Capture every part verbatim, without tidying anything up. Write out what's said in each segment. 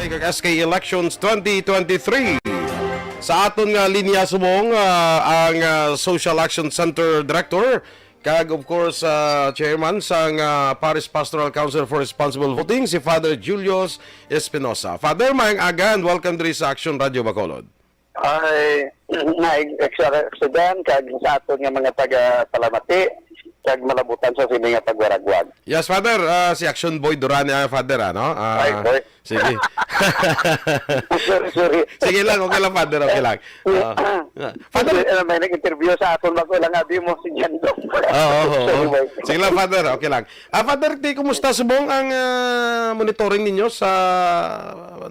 Kag S K Elections twenty twenty-three. Sa aton nga linya subong, ah, ang, ah, Social Action Center Director, kag of course, ah, Chairman sang, ah, Parish Pastoral Council for Responsible Voting, si Father Julius Espinosa. Father, maayong aga and welcome diri sa Action Radio Bacolod. Ay, na extra kag sa aton nga mga taga-palamati, kag malabutan sa sini nga pagwaragwag. Yes, Father. Ah, si Action Boy Duran, ah, Father, ano? Ah, Ay, boy. Sige. Sorry, sorry. Sige lang, okay lang, Father, okay lang. Ah, ah, Father. Hindi, ano, may nag-interview sa aton, bako lang abi mo si Jando. Oo, oo, Sorry, oo. boy. Sige lang, Father, okay lang. Ah, Father, ti, kumusta subong ang, ah, monitoring ninyo sa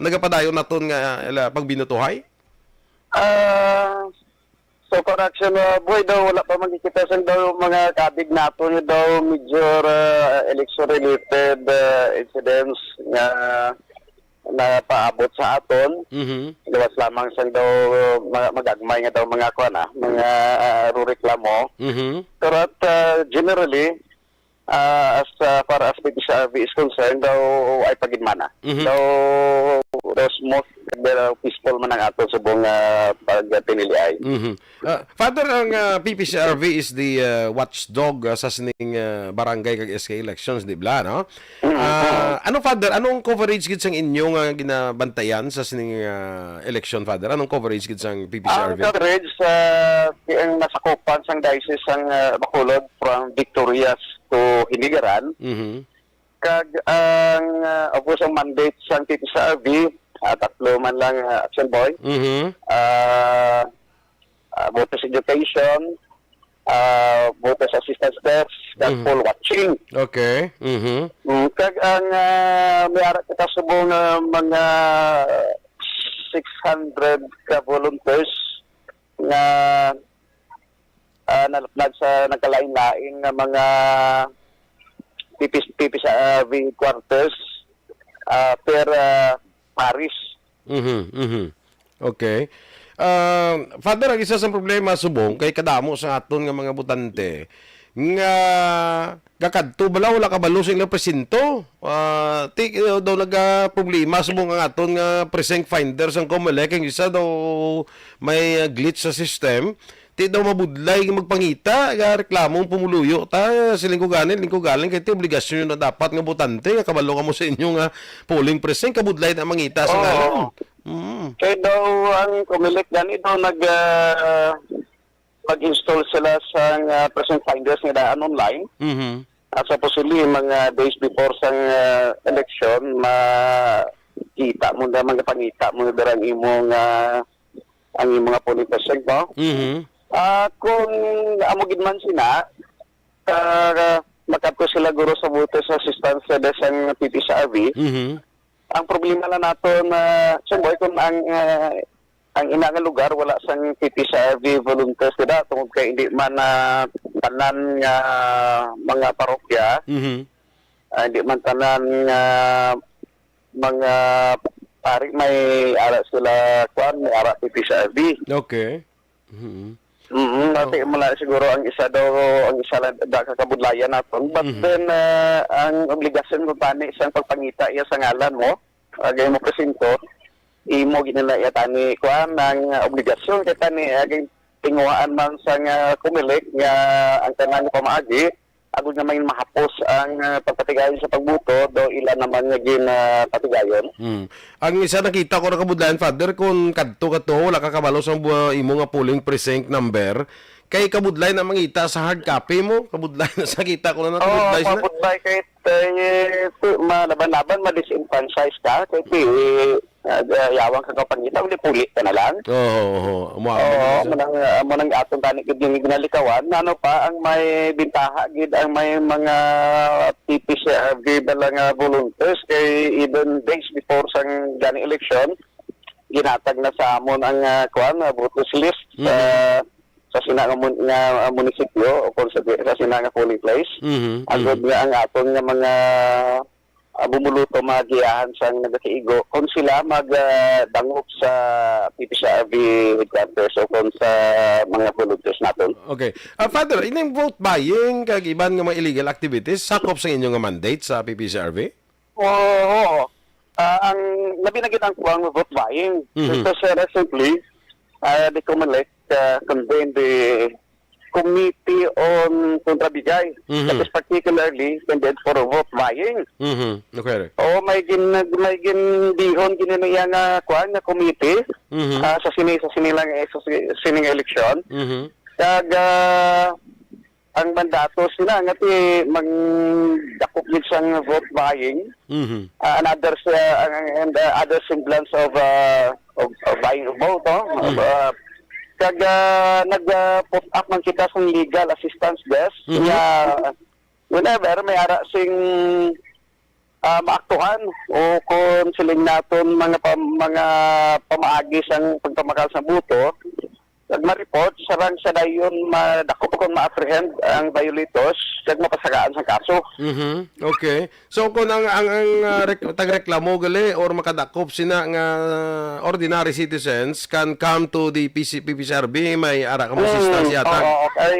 nagapadayon naton nga, ah, pagbinutuhay? Ah, so far, Action, uh, Boy, daw wala pa makikita sang daw mga kabig nato nga daw major, uh, election-related, uh, incidents nga napaabot sa aton. Mhm. Gawas lamang sang daw, uh, ma-, magagmay nga daw mga kuan, ah, mga, uh, reklamo. Mhm. Pero at, uh, generally, ah, as, ah, far as P P C R V is concerned, daw ay pagidmana. Mhm. Daw, daw smooth, daw peaceful man ang ato subong, ah, pagtiniliay. Mhm. Ah, Father, ang, ah, P P C R V is the, ah, watchdog, ah, sa sining, ah, barangay kag S K elections, di ba, no? Mm, Ah, mm. ano, Father, anong coverage gid sang inyo nga ginabantayan sa sining, ah, election, Father? Anong coverage gid sang P P C R V? Ang coverage sa, ang nasakupan sang diocese sang, ah, Bacolod from Victorias to Hinigaran. Mhm. Kag ang, ah, of course, ang mandate sang P P C R V, ah, tatlo man lang, ah, Action Boy. Mhm. Ah, ah, voters education, ah, voters assistance desk, kag Mhm. poll watching. Okay. Mhm. Mm, kag ang, ah, may ara kita subong nga mga six hundred ka volunteers nga, ah, nalaplag sa nagkalain-lain nga mga P P, P P C R V quarters, ah, per, ah, parish. Mhm, mhm. Okay. Ah, Father, ang isa sa problema subong kay kadamo sa aton nga mga botante nga gakadto bala wala kabalo sa ilang presinto. Ah, ti, eh, daw nagaproblema subong ang aton nga precinct finder sang Comelec, ang isa daw may, ah, glitch sa system. Ti daw mabudlay magpangita, ga reklamo ang pumuluyo ta, siling ko gani, siling ko galing, kay ti obligasyon na dapat nga botante nga kabalo kamo sa inyo nga polling precinct, kabudlay na mangita sa Oo. ngalan. Mm. Kay daw ang Comelec gani daw nag, ah, mag-install sila sang, ah, precinct finders nga daan online. Mhm. At supposedly, mga days before sang, ah, election, makita mo na, magpangita mo na dira ang imong, ah, ang imong nga polling precinct, no? Mhm. Ah, kung amo gid man sina, ah, makadto sila guro sa voters assistance sa sang P P C R V. Mhm. Ang problema lang nato na, Sir Boy, kung ang, ah, ang ina nga lugar wala sang P P C R V volunteers dira tungod kay hindi man, ah, tanan nga mga parokya, Mhm. ah, hindi man tanan nga mga pari may ara sila, kuan, may ara P P C R V. Okay. Mhm. Mm, Oh. nati mo na siguro ang isa daw, ang isa lang da ka kabudlayan naton. But Mhm. then, ah, ang obligasyon mo pa ni isang pagpangita iya sa ngalan mo, agay mo presinto, imo ginila iya tani, kuan, ang obligasyon kay tani, agay tinguhaan man sa nga Comelec nga ang tanan nga pamaagi, agud nga may mahapos ang, ah, pagpatigayon sa pagbuto, do ila naman nga gin, ah, patigayon. Mm. Ang isa nakita ko na kabudlayan, Father, kung kadto ka to, wala ka kabalo sa bu-, imo nga polling precinct number, kay kabudlay na mangita sa hard copy mo, kabudlay na sa kita ko na Oo, kabudlay sila. Mabudlay kay, eh, ti-, malaban-laban, ma-disenfranchise ka, kay ti-, ah, ah, yawang ka kapangita, uli puli ka na lang. Oo, oo. Amo, amo Oo, na siya. Manang, ah, manang aton tani gid yung ginalikawan. Ano pa, ang may bintaha gid, ang may mga P P C R V bala nga volunteers kay even days before sang gani election, ginatag na sa amon ang, ah, kuan, ah, voters list sa, Mhm. sa sina nga mun-, nga, ah, munisipyo o kung sa, sa sina nga polling place. Mhm, Agud mhm. nga ang aton nga mga, ah, bumuluto magiyahan sang nagakiigo kung sila mag, ah, dangop sa P P C R V headquarters o kung sa mga volunteers naton. Okay. Ah, Father, ining vote buying kag iban nga mga illegal activities sakop sa inyo nga mandate sa P P C R V? Oo, oo. Ah, ang labi na gid ang kuwang vote buying. Mhm. Because, uh, recently, uh, the Comelec, uh, convened the Committee on Kontrabigay, Mhm. that is particularly intended for vote buying. Mhm. Okay. O may gin-, may gindihon gini niya nga kuwan nga committee, Mhm. ah, sa sini, sa sini lang, eh, sa si-, sining eleksyon. Mhm. Kag, ah, ang mandato sila nga ti magdakop gid sang vote buying, Mhm. ah, another, ah, ang, and, ah, other semblance of, ah, of, of buying of vote, no? Mhm. Ah, kag, ah, nag, ah, put up man kita sa legal assistance desk Mhm. nga whenever may ara sing, ah, maaktuhan o kung siling naton mga pam-, mga pamaagi sang pagpamakal sa buto, kag ma-report, sarang sa dayon madakop kon ma-apprehend ang violators kag mapasagaan sang kaso. Mhm. Okay. So, kung ang, ang, ang, ah, rek-, tagreklamo gali or makadakop sina nga ordinary citizens can come to the P C, P P C R B, may ara ka mo Mm, assistance yata? Oo, kay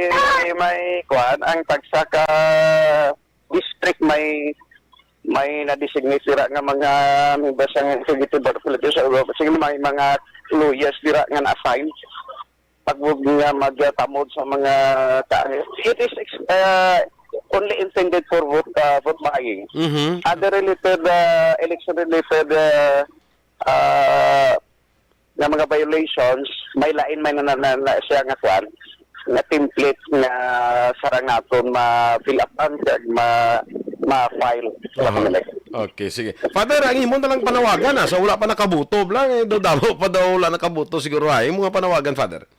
may kuwan, ang tagsa ka district may, may na-designate dira nga mga members sang Executive Board of Philippines, o sige, may mga lawyers dira nga na-assign pag nga magtamod sa mga ka-, it is ex-, uh, only intended for vote, uh, vote buying. Mhm. Other related, uh, election related, uh, uh, nga mga violations, may lain may na, na, na, na siya nga kwan, nga template nga sarang naton ma-fill upan kag ma-, ma-file. Aha. Okay, sige. Father, ang imo na lang panawagan, ah, sa wala pa nakabuto, bla, eh, daw damo pa daw wala nakabuto siguro, ah. Imo nga panawagan, Father?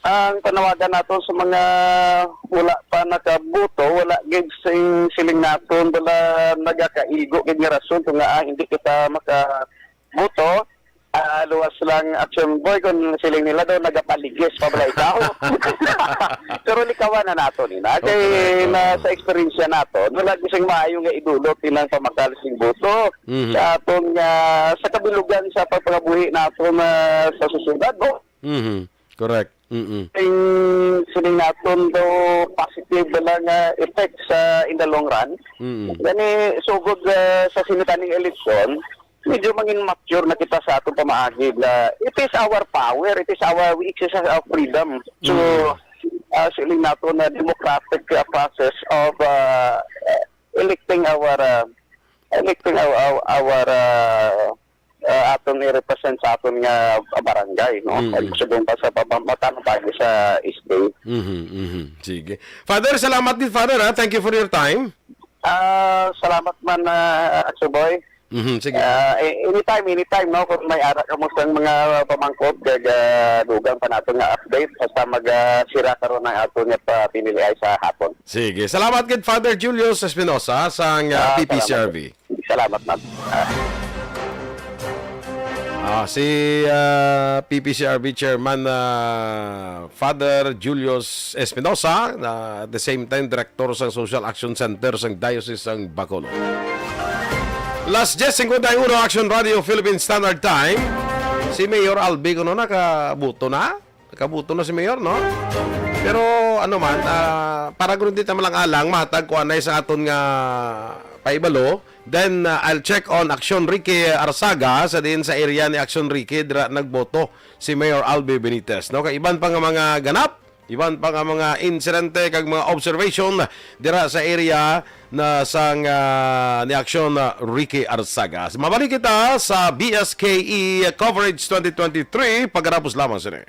Ang panawagan naton sa mga wala pa nakabuto, wala gid sing siling naton, wala nagakaigo gid nga rason kung nga, ah, hindi kita makabuto. Ah, luwas lang, Action Boy, kung siling nila daw nagapaligis pa bala ikaw. Pero likawan na naton ina. Kay correct, na, oo, sa eksperyensya naton, wala gid sing maayo nga idulot inang pamakal sing buto Mhm. sa aton nga, sa kabilugan sa pagpangabuhi naton, ah, sa susunod, no? Mhm. Correct. Mm-mm. Sing, sining naton daw positive bala nga effect sa in the long run. Mm-mm. Gani, sugod, ah, sa sini kaning eleksyon, medyo mangin mature na kita sa atong pamaagi nga it is our power, it is our, we exercise our freedom to, Mm. ah, siling naton na democratic, ah, process of, ah, electing our, ah, electing our, our, our, ah, ah, aton i-represent sa aton nga barangay, no? Mm. Kag subong pa sa pamamatan pa sa state. Mhm, mhm. Sige. Father, salamat din, Father, ha? Thank you for your time. Ah, salamat man, ah, Action Boy. Mhm, sige. Ah, a-, anytime, anytime, no? Kung may ara kamo sang mga pamangkot, kag, ah, dugang pa nato nga update, basta mag, ah, sira karon ang ato nga pa piniliay sa hapon. Sige. Salamat gid, Father Julius Espinosa, sang, ah, Ah, P P C R V. salamat. Salamat, ma'am. Ah. Ah, si, ah, P P C R V Chairman, ah, Father Julius Espinosa, na at the same time Director sang Social Action Center sang Diocese sang Bacolod. Las diez cincuenta y uno, Action Radio Philippine Standard Time. Si Mayor Albi, kuno, nakabuto na? Nakabuto na si Mayor, no? Pero, ano man, ah, para guro di ta malang-alang, mahatag ko anay sa aton nga paibalo. Then, ah, I'll check on Action Ricky Arsaga, sa diin sa area ni Action Ricky, dira nagboto si Mayor Albi Benitez, no? Kay iban pa nga mga ganap, iban pa nga mga insidente kag mga observation dira sa area na sang, ah, ni Action, ah, Ricky Arsaga. Mabalik kita sa B S K E Coverage twenty twenty-three, pagkatapos lamang sini.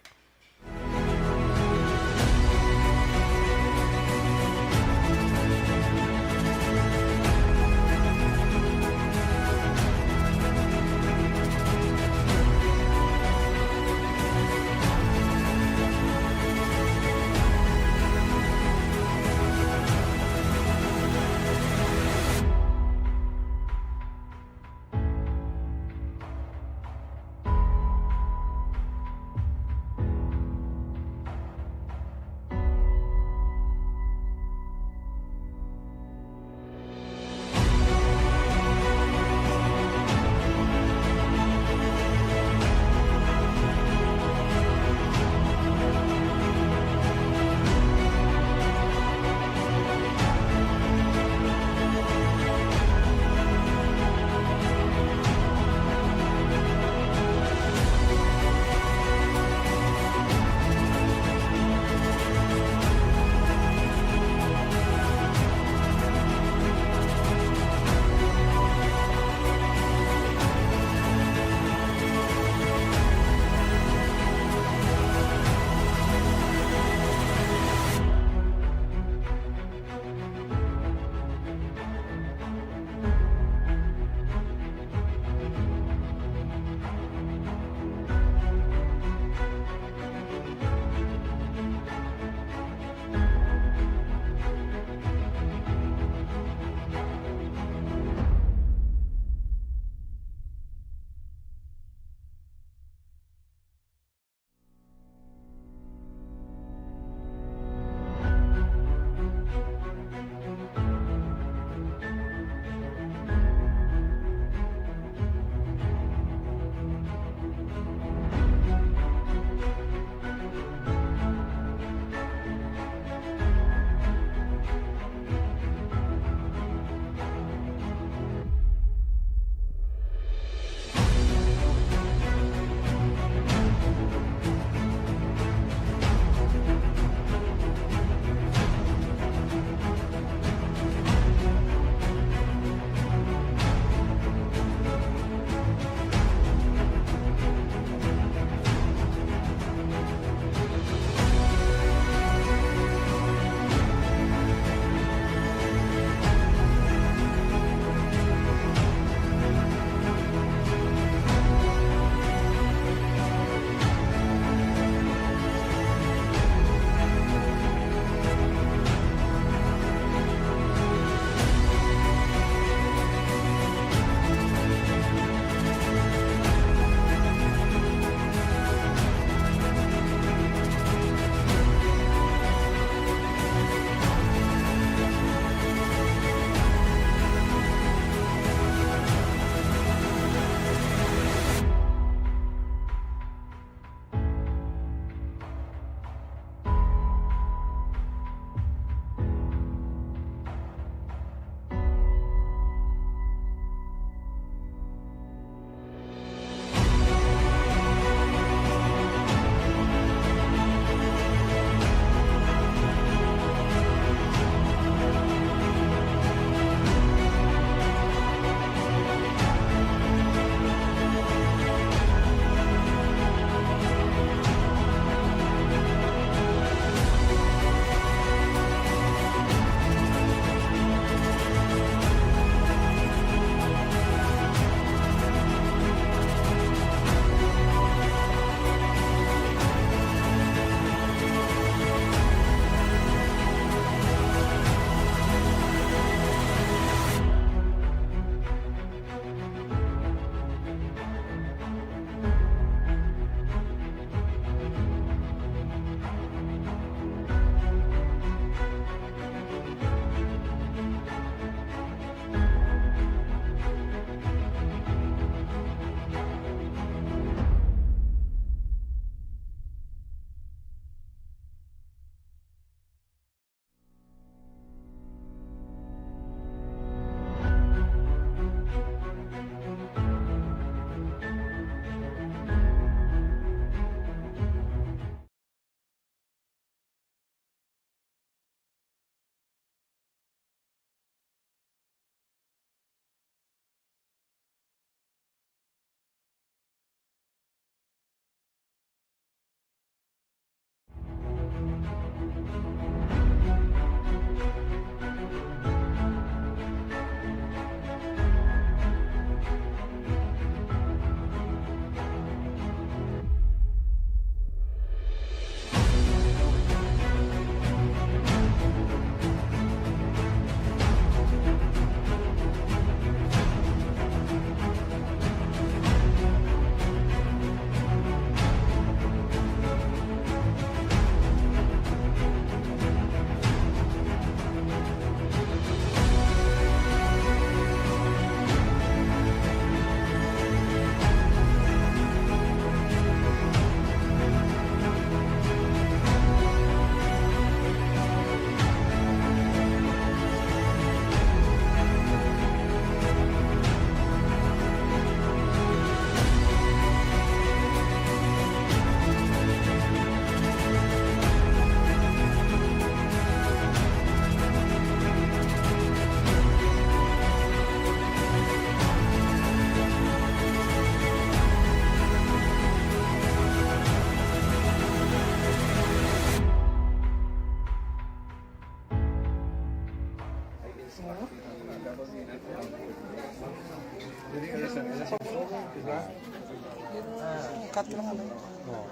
Cut lang, ano? Oo.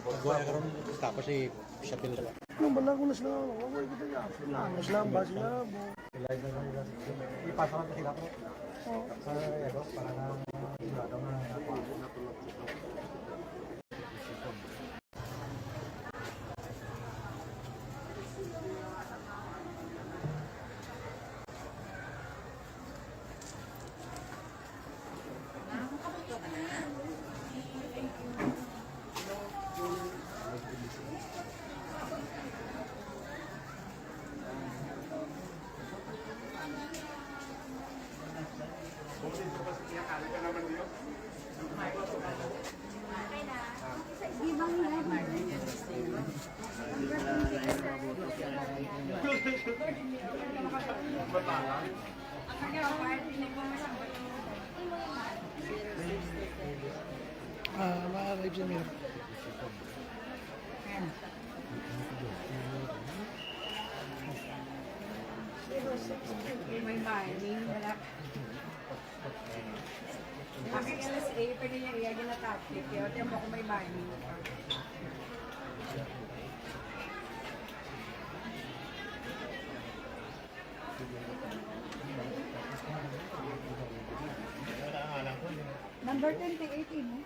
Nagwaya ka ron, tapos si Shapil na ba? Nung bala ko na sila, wala ko kita niya. Ano sila, ang basi na, bo. Ipasa lang sila, bro. Oo. Sa, ano, para na sigurado na nakuha. Ah, ma-, live sa meron. May mining, wala. Ang L S A, pwede niya iya ginatapik, kaya tiyan mo kung may mining. Number twenty-eight, eh, no?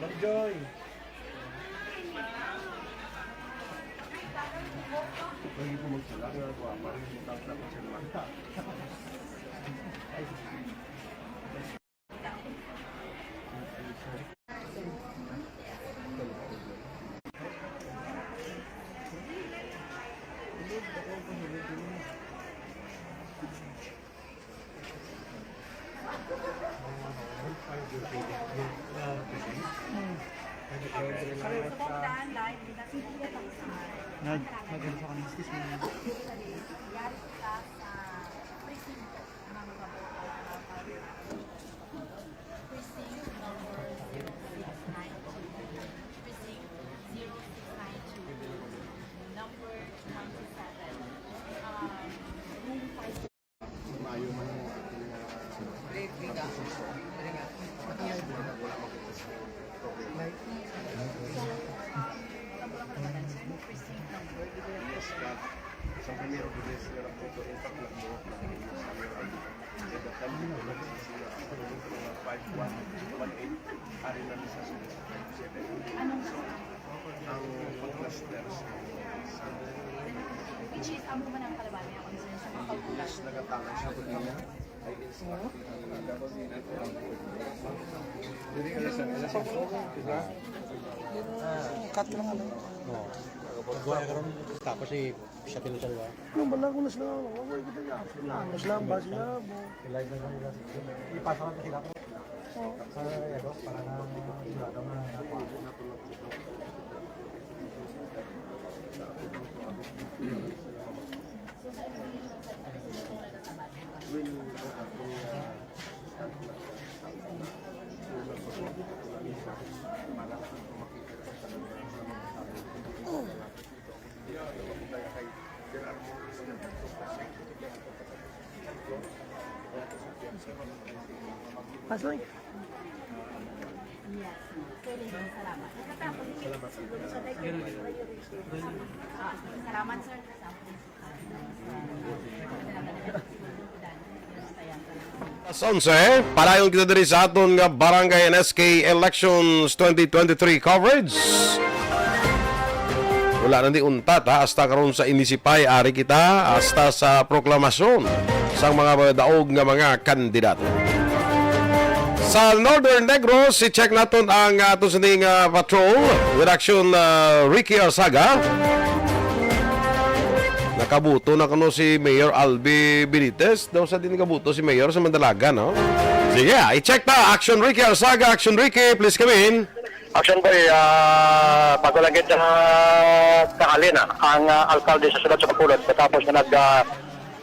Mag-joy. Pwede po magsala. Kaya po, ah, parang yung tawag na kung sino lang. Nag-, nag-, ano sa kanila, excuse me. Precinct number zero six nine two. Precinct zero six nine two. Number twenty-seven. Um, room five. Maayo man ang ating, ah, wala makita sa problema. Precinct number, di ba? Yes, ka. Sa primero, di ba, sila nagpunto, in fact, nagbuhok na rin sa Mayor Alvin. Five one, one eight, ari na ni sa sunod. Ang pag-cluster sa, sa Which is, amo man ang kalaban niya, concern sa mga pagbukas. Yes, nagatalang siya. Cut lang, ano? Oo. Nagwaya ka ron, tapos si Shapil na siya, di ba? Nung bala ko na sila, wala ko kita niya. Ano sila, ang basi na, bo. I-live na lang nila. Ipasa lang sila, bro. Oo. Sa, ano, para na sigurado na nakuha. Pastor? Yes, ma'am. Salamat. Ah, salamat, sir. Alas onse, padayon kita diri sa aton nga Barangay N S K Elections twenty twenty-three coverage. Wala na ni untat, ha, hasta karon sa inisipay, ari kita hasta sa proklamasyon sang mga daog nga mga kandidato. Sa Northern Negros, i-check naton ang ato sini nga patrol with Action, ah, Ricky Arsaga. Nakabuto na kuno si Mayor Albi Benitez. Daw sa din nakabuto si Mayor sa Mandalaga, no? Sige, ah, i-check ta. Action Ricky Arsaga, Action Ricky, please come in. Action Boy, ah, bago lang kita tanghali na ang, ah, alkalde sa siyudad sa Bacolod, matapos na nag, ah,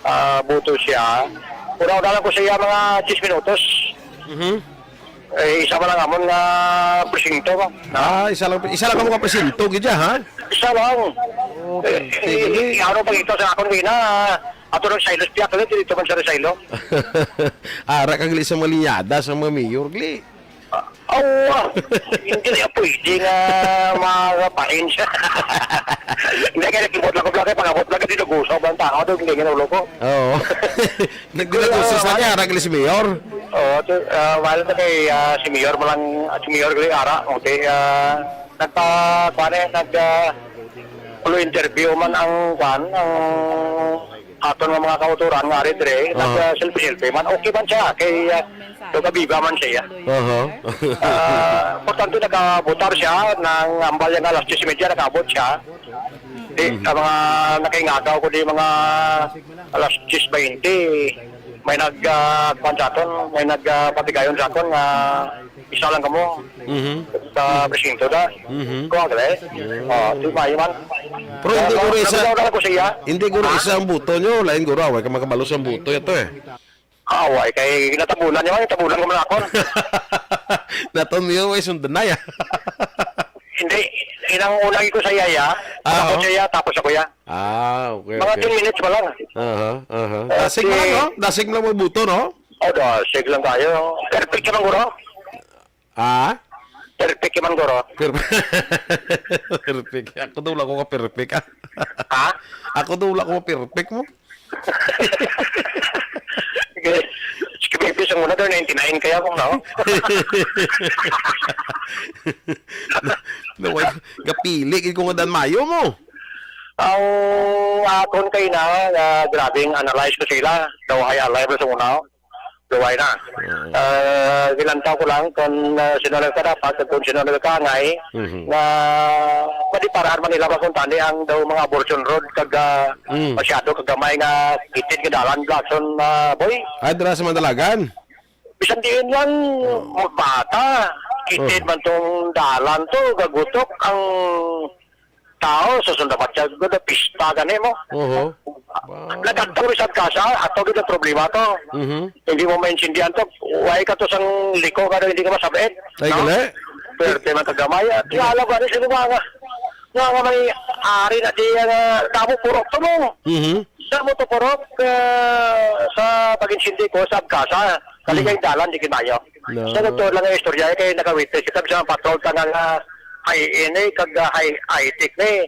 ah, buto siya. Una-una lang ko siya mga diyes minutos. Mhm. Eh, isa man lang amon nga presinto, no? Ah, isa lang, isa lang kamo ka presinto, gid siya, ha? Isa lang. Eh, eh, ano pang ito sa akon, Wina? Ato nang Silos Piak, ulit, dito man sa Resilo. Ara ka gali sa mga linyada sa mga mayor, gali. Awa, hindi na pwede nga mapain siya. Hindi, kaya nagkibot lang ko, vlog, kaya pangabot lang, kasi nagusaw ba ang tao, doon, hindi nga ulo ko. Oo. Nagdinagusos na niya, ara gali si Mayor. Oo, to, ah, wala na kay, ah, si Mayor, malang, si Mayor, gali, ara, okay, ah, nagpa, kuwan eh, nag, ah, Ulo interview man ang, kwan, ang aton nga mga kautoran nga ari dire, Ah. nag, ah, selfie-selfie man. Okay man siya, kay, ah, do kabiba man siya. Aha. Ah, importante nakabutar siya, nang ambal niya nga alas diyes y media nakaabot siya. Di, Mhm. ang mga nakaingagaw ko di mga alas diyes baynte, may nag, ah, kwan sa aton, may nag, ah, patigayon sa aton nga isa lang kamo Mhm. sa presinto da. Mhm. Kuha ka, eh? Yeah. Oh, di ba, yun man? Pero hindi Kaya, guro isa, nagdaw na lang ko siya. Hindi guro Ha? isa ang buto nyo, lain guro, away ka makabalo sa buto ito eh. Ah, away, kay natabunan niya man, tabunan ko man ako. Naton niyo, way sundanay, ah. Hindi, inang unang ko sa yaya, Ah, tapos oo. siya, tapos ako ya. Ah, okay, Mga okay. ten minutes pa lang. Aha, aha. Ah, Dasig mo lang, sige. no? Dasig mo lang mo buto, no? Oh, dasig lang tayo. Perfect ka man, guro. Ah? Perfect ka man, guro. Per-, perfect. Ako daw lang ko ka perfect, ah. Ha? Ako daw lang ko ka perfect mo. Sige. Sige, baby, sa muna daw, ninety-nine kaya kung, no? Naway, gapili, gid ko nga dan mayo mo. Ang akon kay na, ah, grabing analyze ko sila. Daw ay alive sa una. Daw ay na. Mm. Ah, gilantaw ko lang kung, ah, sino nagkadapat at kung sino nagkangay Mhm. na madiparan man nila ba kung tani ang daw mga abortion road kag, ah, Mm. masyado kagamay nga kitid nga dalan, Blackson, ah, boy. Ay, dira sa Mandalagan? Bisan diin lang Oh. magbata, kitid Oh. man tong dalan to, gagutok ang tao, susunod dapat siya, gud, pista gani mo. Oho. Wow. Nagkadto sa kasa, ato gid ang problema to. Mhm. Hindi mo maintindihan to. Why ka to sang liko ka, hindi ka masabit. Ay, no? Gali. Pwerte man kagamay. At Gali. Kaya alam ba, sino ba nga? Nga, nga may ari na di nga damo purok to mo. Mhm. Sa mo to purok, ah, sa pag-insindi ko sa Abkasa, kali Hmm. kay dalan di kinayo. No. Sa totoo lang ang istorya, kay naka-witness kita sa patrol ta nga, nga high ini, kag, ah, high, high-tech ni.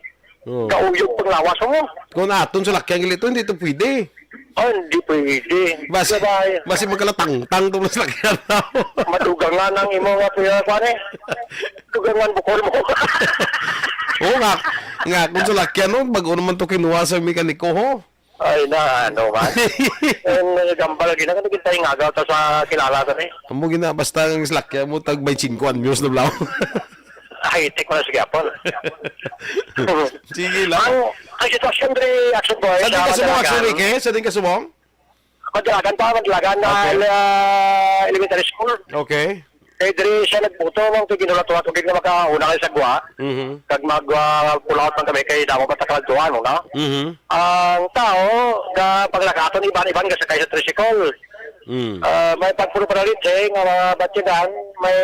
Oo. Kauyog panglawas mo. Kung aton sa lakyan gali to, hindi to pwede. Oh, hindi pwede. Basi, Sabay. basi magkalatangtang to sa lakyan. Madugangan ang imo nga, kuya, kuwan eh. Dugangan bukol mo. Oo nga, nga, kung sa lakyan, no, bago naman to kinuha sa mekaniko, ho. Ay, na, ano man. Ang nagambal, gina-, nagintay nga, agaw ta sa kilala ta ni. Amo gina, basta ang slakya mo, tag may singko anyos na bulaw. Ay, tik mo na sa gyapon. Sige lang. Ang, ang sitwasyon diri, Action Boy, Sa din sa ka subong, Madalagan. Action Ricky? Sa din ka subong? Madalagan pa, Madalagan na Okay. ele-, elementary school. Okay. Kay diri siya nagbuto, man, kay ginulat-ulat ko, gid nga makauna kay sa gwa. Mhm. Kag mag, ah, pull out man kami kay damo pa takalagtuan, no? Mhm. Ang tao, ga paglakaton, iban-iban ga sakay sa tricycle. Mm. Ah, may pagpuno pa na rin, eh, nga mga batinan, may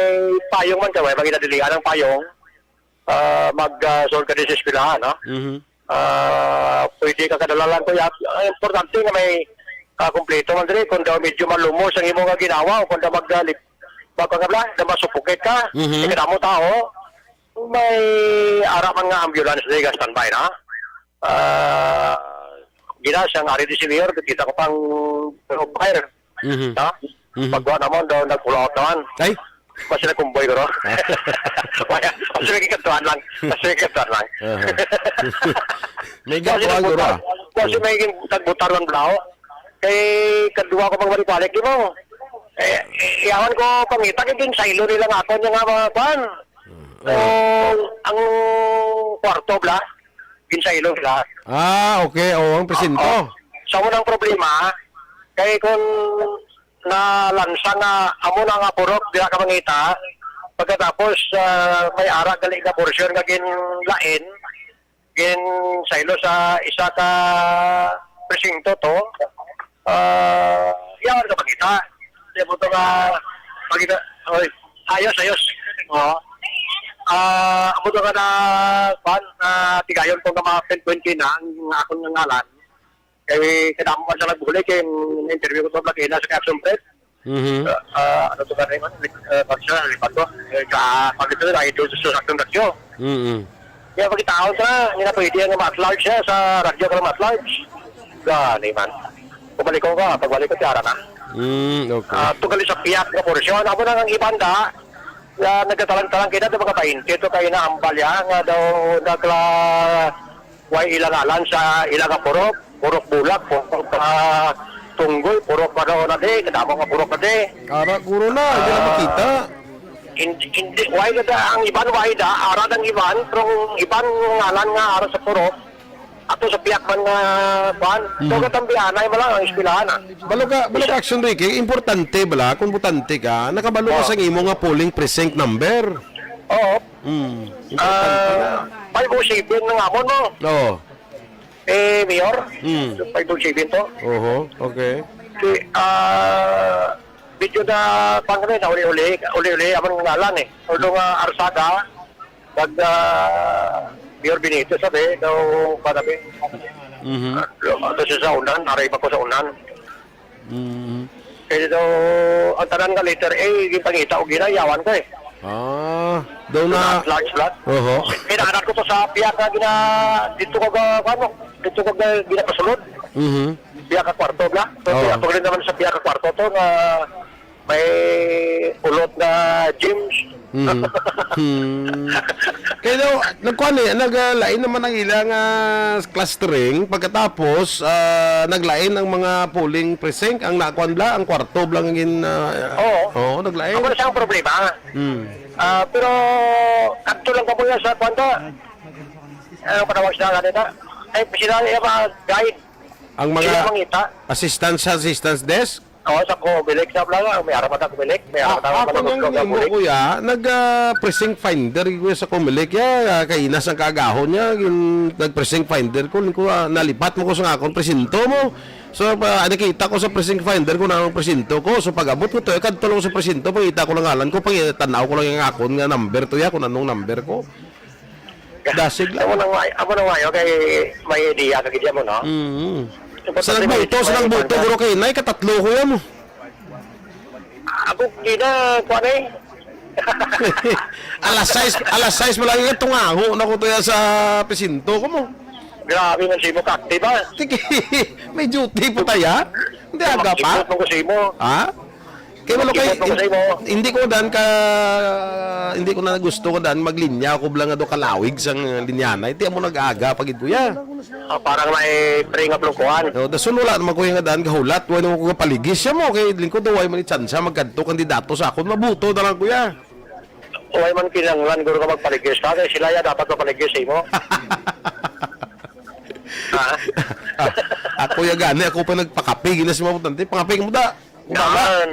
payong man kami, may ginadilian ang payong. Ah, mag, ah, sulod ka din sa eskwelahan, no? Mhm. Ah, pwede ka kadala lang, kuya. Ang importante nga may, ah, kompleto man diri. Kung daw medyo malumos ang imo nga ginawa, o kung daw mag, ah, lip-, mag, ano ba, daw masupukit ka, Mhm. eh, kadamo tao, may ara man nga ambulance diri nga standby na. Ah, gina, siyang ari di si Mayor, kita ko pang fire. Mhm. Ha? Mhm. Pagkuha naman daw, nag-pull out naman. Ay? Mas nagkumboy ko, no? Kaya, mas may kikantuan lang. Mas may kikantuan lang. Aha. May Kasi ginagawa, nagbutar, guro. Kasi may gin-, nagbutar ng blaho. Kay kadwa ko pang balik-balik, di mo? Eh, eh, yawan ko pangita, kay ginsaylo nila nga ako niya nga mga kwan. Mm. So, ang kwarto, bla, ginsaylo nila. Ah, okay. Oo, ang presinto. Oo. So, amo nang problema, kay kung na lansa nga amo na nga purok dira ka mangita. Pagkatapos, ah, may ara gali nga portion nga ginlain, ginsaylo sa isa ka presinto to. Ah, yawan ka mangita. Di mo to nga mangita. Oy, ayos, ayos. Oo. Ah, amo to nga na, kuan, ah, tigayon ko nga ma-pinpoint kina ang akon nga ngalan. Kay kadamo man sa nagbuli kay interview ko to, lagi na sa Action Press. Mhm. Ah, ah, ano to ba rin, man? Ah, pag siya, lipat ko. Eh, ka, pag ito, ay ito sa Action Press yun. Mm-mm. Kaya pagkitaon sa, hindi na pwede nga ma-at large siya sa radyo ka ma-at large. Gani man. Pabalik ko ka, pagbalik ko, tiyara na. Mm, okay. Ah, tugali sa piyat nga porsyon. Amo na ang iban da, nga nagkatalang-talang kita, mga bainte to kayo na ambal ya, nga daw nagla-, way ilang alan sa ilang nga purok, purok bulak, purok, ah, tunggoy, purok pa daw na di, kadamo nga purok na di. Ara, guro na, hindi na Ah, makita. Hindi, hindi, way na da, ang iban, way da, ara ang iban, pero ang iban ngalan nga ara sa purok, ato sa piyak man nga, kuan, so Mhm. katambianay mo lang ang eskwelahan, ah. Balo ka, balo ka, Action Ricky, importante bala, kung butante ka, nakabalo ka Oh. sa imo nga polling precinct number. Oo. Mm, importante Ah, na. Five oh seven na nga mo, no? Oo. Eh, Mayor? Mm. Five oh seven to? Oho, okay. Si, ah, medyo na, pang rin, uli-uli, uli-uli, amang ngalan eh. Although nga Arsada, pag, ah, Mayor Benito, sabi, daw, panabi. Mhm. Ah, ato siya sa unan, aray ba ko sa unan? Mm. Kaya daw, ang tanan nga letter A, gipangita og ginayawan ko eh. Ah, daw na. Large lot. Oho. Kinaanad ko to sa piyak nga gina-, dito ko ga-, ano, dito ko ga-, ginapasulod. Mhm. Piyak ka kwarto, bla? So, Oo. Piyak ko rin naman sa piyak ka kwarto to nga may ulot nga gyms. Mhm. Hmm. Kaya daw, nagkuhan eh, naglain naman ang ilang, ah, clustering. Pagkatapos, ah, naglain ang mga polling precinct. Ang nakuan bla, ang kwarto bla ang gin-, ah, Oo. Oo, naglain. Ako na siya ang problema. Hmm. Ah, pero, kadto lang kamo yan sa kwan to. Ano pa tawag sila kanina? Ay, sila yung mga guide. Ang mga Sila mangita. assistance, assistance desk? Oo, sa Comelec sa Blanca, may araw pa ta Comelec, may araw Ah, pa ta ako Managos nang sa imo, Comelec. Kuya, nag, ah, precinct finder, kuya, sa Comelec, ya, ah, kainas ang kaagahon niya, gin-, nag-precinct finder ko, ko, ah, nalipat mo ko sa akon presinto mo. So, pa, nakita ko sa precinct finder kung anong presinto ko. So, pag-abot ko to, eh, kadto lang sa presinto, pangita ko lang ngalan ko, pangitanaw ko lang yung akon nga number to, ya, kung anong number ko. Dasig lang. Amo nang may, amo nang mayo kay may idea ka gid mo, no? Mm. Importante Sa nagbuto, may, sa may nagbuto, banda. Guro, kay nay katatlo ko yan mo. Ako gina, kuan eh. Alas sais, alas sais mo lang yung tungaho na ko to yan sa presinto ko mo. Grabe man si mo, kakti ba? Sige, may duty po tayo, ha? Hindi aga pa. Makipot mo ko sa imo. Ha? Kaya wala kay, Makipot mo ko sa imo. Hindi ko dan ka, hindi ko na gusto ko dan maglinya ako lang nga do kalawig sang linyana. Iti amo nag-aga pa gid, kuya. Ah, parang may pre nga plungkuhan. No, dason wala naman ko yung nga dan gahulat. Wala naman ko kapaligis siya mo. Kay lingkod daw ay man ni tsansa magkadto kandidato sa akon. Mabuto na lang, kuya. Way man kinahanglan guro ka magpaligis ka, kay sila ya dapat mapaligis sa imo. Ha? Ako ya gani, ako pa nagpakape, gina si mga butante, pakape mo da. Wala. Yan.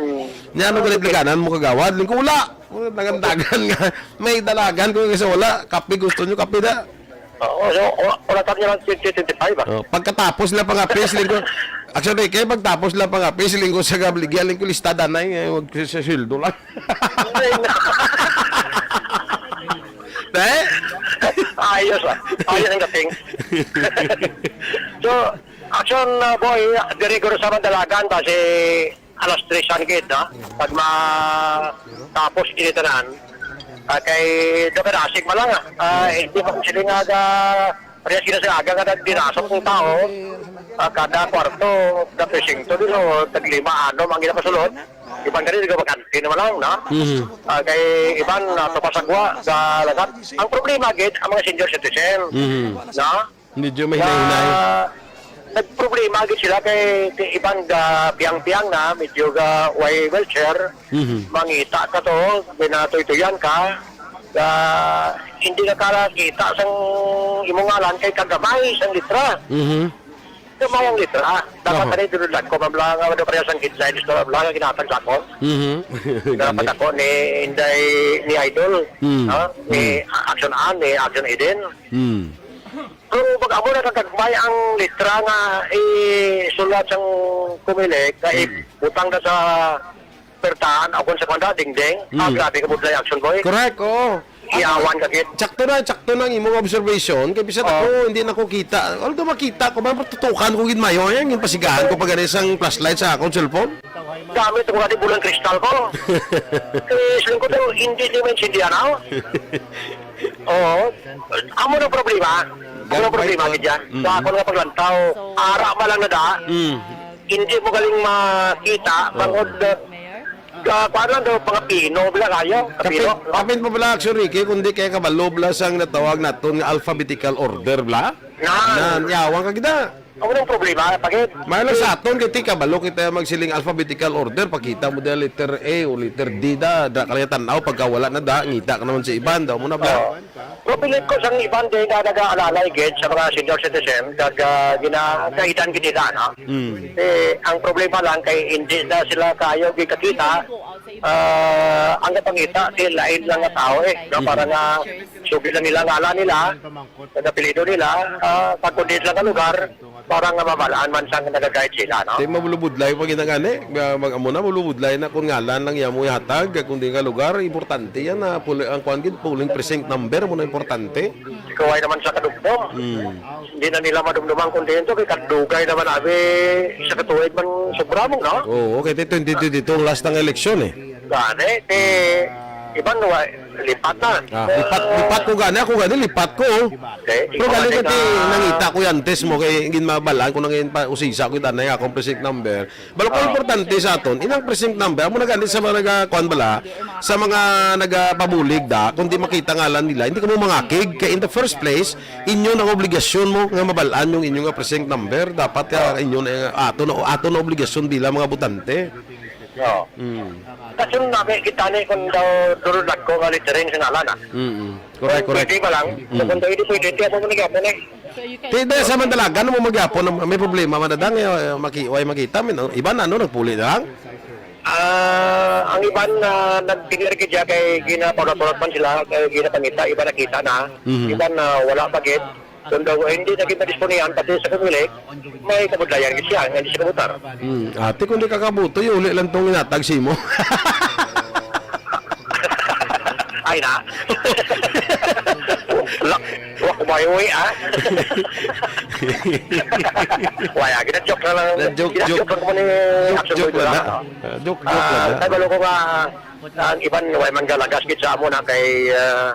Niya, ano, galit liganan mo, kagawad? Lingkula. Dagan-dagan nga. May dalagan ko kasi wala. Kape gusto nyo, kape da. Oo, so, o-, wala tayo lang twenty twenty-five, ah. Oh, pagkatapos lang pangape, siling ko, actually, kaya pagtapos lang pangape, siling ko sa gabligya, siling ko, lista danay, eh, wag sa, sa sweldo lang. Hindi na. Dahil? Ayos, ah. Ayos ang dating. So, action, ah, boy, diri guro sa Mandalagan, base alas tres ang gid, no? Pag ma-, tapos ini tanan, ah, kay do ka nasig man lang, ah. Ah, hindi mo sila nga ga-, parehas gina sa aga nga nagdinasok ng tao, ah, kada kwarto, da presinto din, o taglima, ano, ang ginapasulod. Iban ka rin, di ka bakante naman lang, no? Mhm. Ah, kay iban, ah, tupasagwa, ga lagat. Ang problema, gid, ang mga senior citizen, Mhm. no? Medyo mahinay-hinay. Ah, nagproblema gid sila kay, kay iban ga piyang-piyang na, medyo ga way wheelchair, Mhm. mangita ka to, binatoy-tuyan ka, ga hindi ka karakita sang imong ngalan kay kagamay sang litra. Mhm. Gamay ang litra. Dapat Aha. Tani dulod lang ko, ma'am, lang, ano, parehas ang headlines, ma'am, lang, ang ginatag sa ako. Mhm. Dapat Gani. Ako ni Inday, ni Idol, Mm. Ha? Ni Mm. Action Ann, ni Action Eden. Mm. Pero pag amo na kagagmay ang litra nga isulat sang Comelec, nga Mm. ibutang na sa pertahan, o kung sa kanda, dingding, ah, Mm. grabe ka budlay action, boy. Correct, oo. Yawan ka gid. Tsakto na, tsakto na ang imong observation. Kay bisan Oh. ako, hindi na ko kita. Although makita ko, man, tutukan ko gid mayo. Yan, yung pasigahan ko pa gani sang flashlight sa akong cellphone. Gamit ko gani bulang kristal ko. Eh, sa lingkod ko, hindi, hindi maintindihan ako. Oo. Amo na problema. Amo na Garbay problema ko. gid yan. Mm. Sa akon nga paglantaw, ara man lang na da. Mm. Hindi mo galing makita, Oo. bangod, uh, ka, kuwan lang daw, mga pino, bila kayo, Kapin, kapino, no? kapin pa pala, Action Ricky, kundi kaya kabalo bala sang natawag naton nga alphabetical order, bala? Nan. Nan, yawan ka gida. Ano ang problema, pagit? May lang sa aton, kay ti kabalo kita magsiling alphabetical order, pakita mo dyan letter A o letter D da, da ka lang tanaw, pagka wala na da, ngita ka naman sa iban, daw mo na bala. Oo. Mapilit ko sang iban din nga nag-aalalay gid sa mga senior citizen, kag, ah, gina-, kaidan gid nila, no? Mm. Eh, ang problema lang kay hindi na sila kayo gikakita, ah, ang napangita, si lain lang nga tao, eh, no? Mm. Para nga sugi lang nila, ngalan nila, ang apelyido nila, ah, pag kundi lang nga lugar, para nga mabalaan man sang nagagayad sila, no? Di mabulubudlay pa gid na gani. Nga mag-, amo na, mabulubudlay na kung ngalan lang iya mo ihatag, kung di nga lugar, importante yan na puli-, ang kuwan gid, polling precinct number mo na importante. Ikaw ay naman sa kadugtong. Hmm. Hindi na nila madumduman kung diin to, kay kadugay naman, abi, sa katuig man sobra mo, no? Oo, okay, twenty twenty-two ang last nga eleksyon, eh. Gani, eh, iban, wa-, lipat na. Ah, lipat, lipat ko gani, ako gani, lipat ko. Okay, Pero ikaw galing gani ka ti, ka nangita ko yan, test mo, kay gin mabalaan ko na ngayon pa, usisa ko yung tanay akong precinct number. Balo ko Oo. importante sa aton, inang precinct number, amo na gani sa mga nagakuan bala, sa mga nagapabulig da, kung di makita ngalan nila, hindi ka mo mangakig, kay in the first place, inyo nang obligasyon mo nga mabalaan yung inyo nga precinct number, dapat ka Oo. inyo na, ato na, ato na obligasyon bilang mga botante. Oo. Mm. Kasunod na, may kita ni kung daw duro dagko nga lettering sa ngalan, ah. Mm-mm. Correct, Kung correct. pwede pa lang, Mm. kung pwede, pwede, tiyan mo na gyapon eh. Ti, di, sa Mandalagan mo magyapon, may problema man na dang, eh, maki-, way makita, min, oh. Iban, ano, nagpuli na lang? Ah, ang iban, ah, nagtinir gid siya kay ginapalat-palat man sila, kay ginapangita, iban nakita na. Mhm. Iban, ah, wala pa gid. Kung daw hindi na gid madisponihan, pati sa Comelec, may kabudlayan gid siya, nga hindi siya kabutar. Hmm. Ate, kung di ka kabuto, yung uli lang tong inatag sa imo. Ay na. Lak-, wa ko mahiuwi, ah. Wala, gina-joke na lang. Na-joke, Gina-joke joke. lang ko ni Joke, Action joke Boy lang, Dura, ah. no? Ah, joke, joke Ah, lang, ah. kay balo ko nga, ang iban, way man galagas gid sa amo na kay, ah,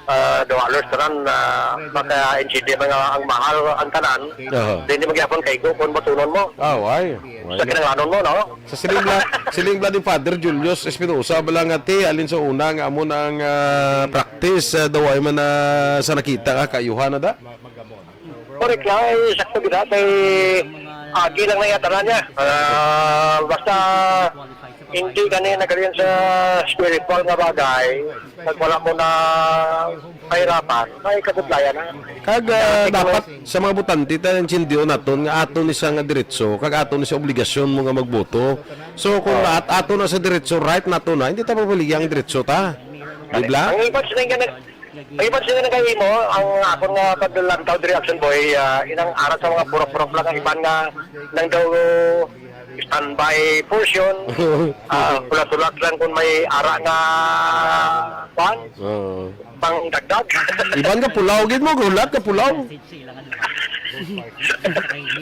ah, duha halos tanan, ah, maka-N C D man nga ang mahal ang tanan. Aha. Di, di magyapon kay ko kung batunon mo. Ah, why? Why Sa not? kinanglanon mo, no? Sa siling bla-, siling bla ni Father Julius Espinosa, bala nga ti, alin sa una nga amo na ang, ah, practice, ah, daw ay man na sa nakita ka, kaayuhan na da? Correct lang, eh, sakto gid, ah, kay agi lang na yata na niya. Ah, basta hindi ka na nagaling sa spiritual nga bagay, pag wala mo na kahirapan, may kabudlayan na. Kag, ah, Kaya dapat sa mga botante, ta, intindiyon naton nga ato ni sa nga diretso, kag ato ni sa obligasyon mo nga magboto. So, kung Oo. at-, ato na sa diretso, right nato na, hindi ta mapaligya ang diretso ta. Di ba? Ang iba sila nga nag-, ang iba sila nagahimo, ang akon nga paglantaw diri, Action Boy, ah, inang arat sa mga purok-purok lang ang iban nga nang daw standby portion. Ah, hulat-hulat lang kung may ara nga, kuwan, Oo. pangdagdag. Iban nga pulaw gid mo, hulat nga pulaw.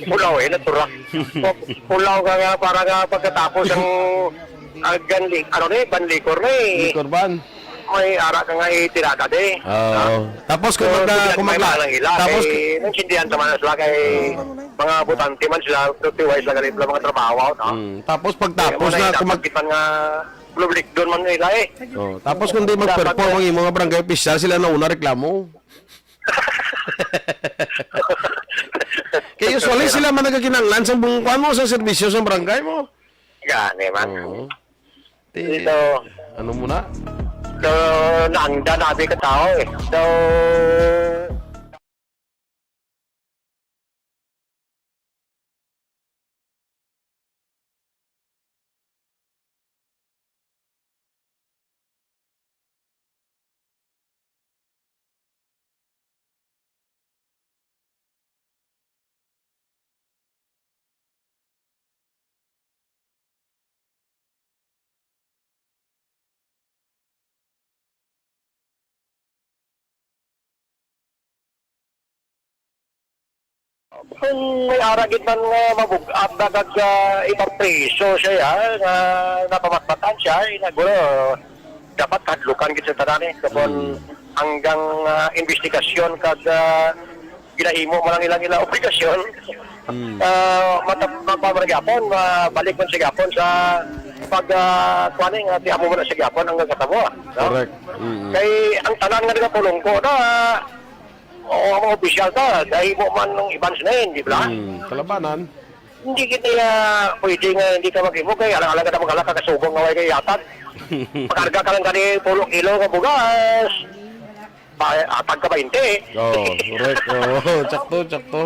Pulaw, eh, natural. Pulaw ka nga, para nga pagkatapos ang, ang ganli-, ano na eh, banlikor na eh. Likor ban. May ara ka nga itirada, eh. Oo. Ha? Tapos kung So, magda-, bigla kung may magla-, mga nang ila, tapos kay, naintindihan naman na sila kay Oo. mga botante man sila, fifty wise lang ganito lang mga trabaho, no? Mm. Tapos Kaya pagtapos mo na na, kung mag- itapat kita nga public doon man nila, eh. Oh, tapos kung di Dapat mag-perform na ang imong mga barangay official, sila na una reklamo. Kaya usually sila man nagakinahanglan sa bungkuan mo, sa serbisyo sa barangay mo. Gani man. Oo. Ti-, Dito. ano mo na? So, naangda na abi ka tao eh. So, Kung may ara gid man nga mabug-at na kag, ah, ipapriso siya, ah, nga napamatmatan siya, eh, naguro, dapat kahadlukan gid sa tanan, eh. Kung Mm. hanggang, ah, investigasyon kag, ah, ginahimo mo lang ilang, ilang obligasyon, Mm. ah, matap-, mapamara gyapon, mabalik man siya gyapon sa pag, ah, kuwan, eh, nga tiamo mo na siya gyapon hanggang katabo, ah, no? Correct. Mm. Kay ang tanan nga nagapulong ko na, oo, ang mga opisyal ta, dahil mo man ng iban sinin, di ba? Hmm, kalabanan. Hindi kita, ah, pwede nga hindi ka maghimo kay alang-alang ka na maghala ka kasubong nga way kay yatag. Pakarga ka lang kani pulo kilo nga bugas. Ba, atag ka bainte. Oo, correct. Oo, tsakto, tsakto.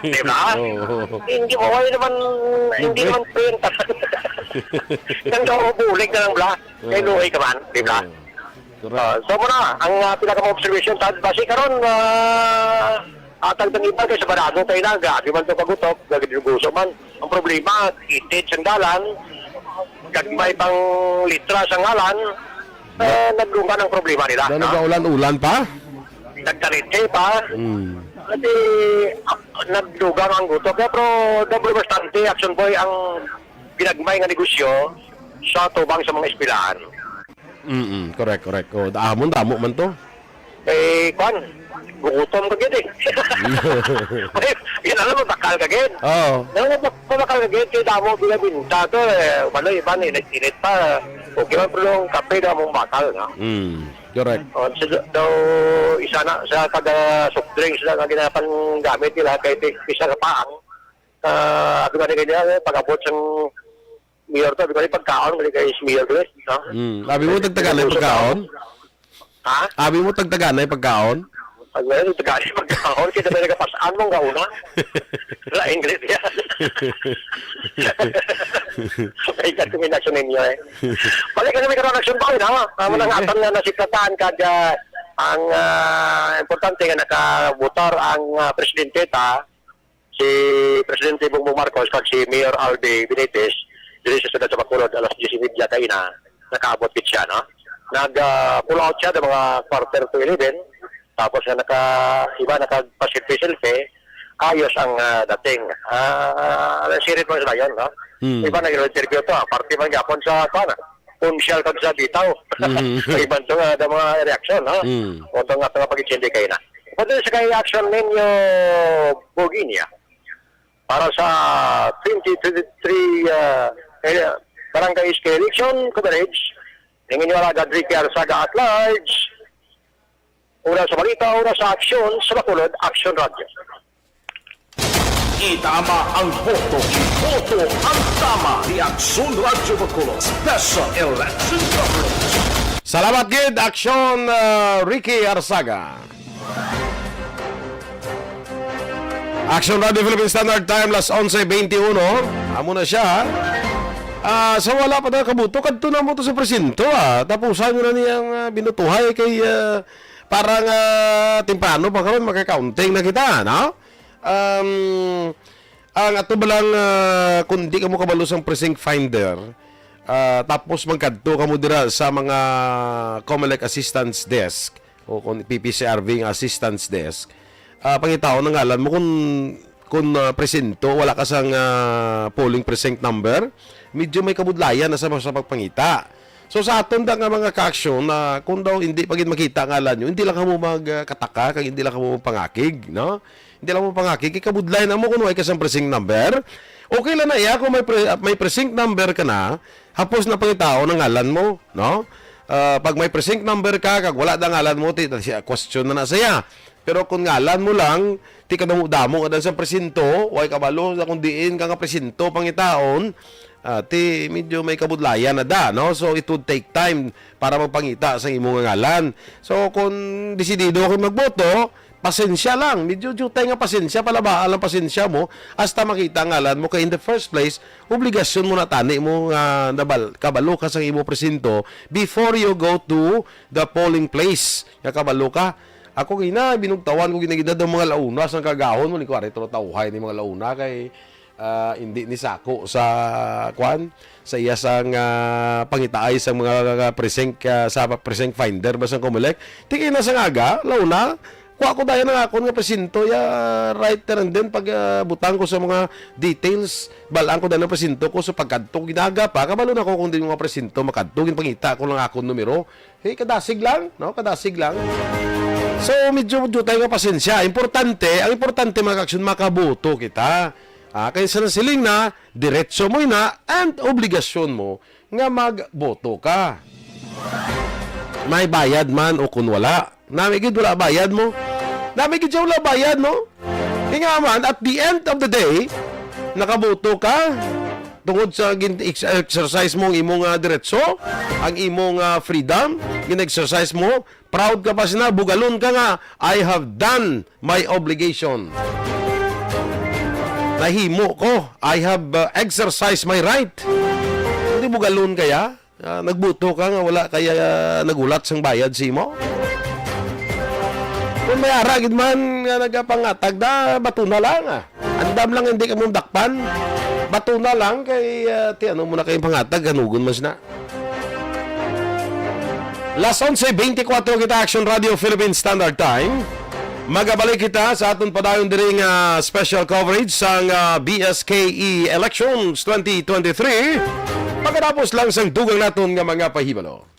Di ba? Oo. Hindi mo, wala naman, hindi Libre. naman print. Nang daw bulig na lang bla. Kay Oo. luoy ka man, di ba? Oo. Correct. Ah, so muna, ang, ah, pinaka observation ta basi karon, ah, atag nang iba kay sa Barago kay na, grabe man to kagutok, gagduguso man. Ang problema, itid sang dalan, gagmay pang litra sa ngalan, eh, nagdungan ang problema nila, Daw no? nagaulan-ulan pa? Nagtaritse pa. Mm. Kasi, ah, nagdugang ang gutok. Kaya, pero, double bastante, Action Boy, ang ginagmay nga negosyo sa tubang sa mga eskwelahan. Mm, correct, correct. Oh, da-, amon, damo man to. Eh, kwan, gugutom ka gid eh. Ay, yan alam mo, bakal ka gid. Oo. Yan alam mo, bakal ka gid, kaya damo binabinta to eh. Wala, iba, init-init pa. Okay man, pero yung kape na mong bakal, no? Mm, correct. Oh, so, so, isa na, sa kada soft drinks na nga ginapan gamit nila, kay ti-, isa ka paang, ah, abi ko ni kanya, eh, pag-abot sang mayor to, abi ko ni pagkaon, bali kay si mayor to, eh, no? Mm. Abi mo, tagtaganay Gusto pagkaon? Ha? Abi mo, tagtaganay pagkaon? Pag meron, tagtaganay pagkaon, kita may nagapas-an mong gauna. Lain, galit yan. May kakuminasyon ninyo, eh. Balik kami karon, Action Boy, no? Amo nang Sige. aton nga nasiplatan kag, ah, ang, ah, importante nga nakabutar ang, ah, presidente ta, si Presidente Bongbong Marcos kag si Mayor Albi Benitez diri sa siyudad sa Bacolod alas diyes y media kaina, nakaabot gid siya, no? Nag, ah, pull out siya ng mga quarter to eleven, tapos nga naka, iba nakagpasilpi-silpi, ayos ang, ah, dating. Ah, sirit man sila yun, no? Hmm. Iba nag-interview to, ah, parte man gyapon sa, kuwan, ah, Punsyal kag sa Bitaw. Mhm. Iban to nga, ang mga reaksyon, ha? Mm. O to nga, to nga pag-intindi kayo na. Pwede sa kay Action Ninyo Burguiña, para sa twenty twenty-three, ah, eh, Barangay S K election coverage, ang inyo alagad Ricky Arsaga at large. Una sa balita, una sa aksyon, sa Bacolod, Action Radio. Itama ang boto, iboto ang tama. The Action Radio Bacolod Special Election Coverage. Salamat gid, Action, ah, Ricky Arsaga. Action Radio Philippine Standard Time, las onse veintiuno. Amo na siya. Ah, sa wala pa tayo kabuto, kadto na mo to sa presinto, ah. Tapusan mo na niyang, ah, binutuhay kay, ah, para nga temprano pa karon, makakaunting na kita, no? Um, ang ato ba lang, ah, kung di ka mo kabalo sang precinct finder, ah, tapos magkadto ka mo dira sa mga Comelec Assistance Desk o kung P P C R V nga Assistance Desk, ah, pangitaon ang ngalan mo kung, kung, ah, presinto, wala ka sang, ah, polling precinct number, medyo may kabudlayan na sa, sa pagpangita. So, sa aton da nga mga ka-aksyon, na kung daw hindi pa gid makita ang ngalan nyo, hindi lang kamo magkataka, kag hindi lang kamo pangakig, no? Hindi lang mo pangakig, kay kabudlay na mo kung way ka sang precinct number. Okay lang na iya kung may pre-, may precinct number ka na, hapos na pangitaon ang ngalan mo, no? Ah, pag may precinct number ka, kag wala na ngalan mo, ti, siya, question na na siya. Pero kung ngalan mo lang, ti kadamo-damo ka dan sa presinto, way kabalo sa kung diin ka nga presinto pangitaon, ah, ti medyo may kabudlayan na da, no? So, it would take time para magpangita sa imo nga ngalan. So, kung desidido ka magboto, pasensya lang. Medyo jutay nga pasensya, palabaan lang pasensya mo, hasta makita ang ngalan mo. Kay in the first place, obligasyon mo na tani mo nga nabal-, kabalo ka sa imo presinto before you go to the polling place. Nga kabalo ka. Ako gina, binugtawan ko gina-gina daw mga launa sang kagahon mo, ni kuwari, tawhay ni mga launa kay, ah, hindi ni sako sa, kwan, sa iya sang, ah, pangitaay sa mga precinct, ah, sa precinct finder ba sang Comelec. Tingin na sa ngaga, launa, Magkuha ko dayon ang akon nga presinto, ya, right there and then, pag, ah, butang ko sa mga details, balaan ko dayon ang presinto ko. So, pagkadto, ginaga pa, kabalo na ko kung di mga presinto, makadto, ginpangita ko lang akon numero. Hey, kadasig lang, no? Kadasig lang. So, medyo dutay nga pasensya. Importante, ang importante, mga ka-aksyon, makaboto kita. Ah, kay sa nasiling na, diretso mo na, and obligasyon mo nga magboto ka. May bayad man o kun wala. Nami gid wala bayad mo. Nami gid siya wala bayad, no? Kaya nga man, at the end of the day, nakaboto ka tungod sa gin-, ex-, exercise mo ang imong, ah, diretso, ang imong, ah, freedom, gin-exercise mo, proud ka pa sina, bugalon ka nga, "I have done my obligation." Nahimo ko, "I have, uh, exercised my right." Hindi bugalon kaya? Ah, nagbuto ka nga wala kaya, ah, naghulat sang bayad sa imo? Kung may ara gid man nga nagapangatag, da, bato na lang, ah. Andam lang hindi ka mong dakpan. Bato na lang kay, ah, ti ano mo na kayong pangatag, hanugon man sina. Las onse beintikwatro kita, Action Radio Philippine Standard Time. Magabalik kita sa aton padayon diri nga special coverage sang, ah, B S K E Elections twenty twenty-three. Pagkatapos lang sang dugang naton nga mga pahibalo.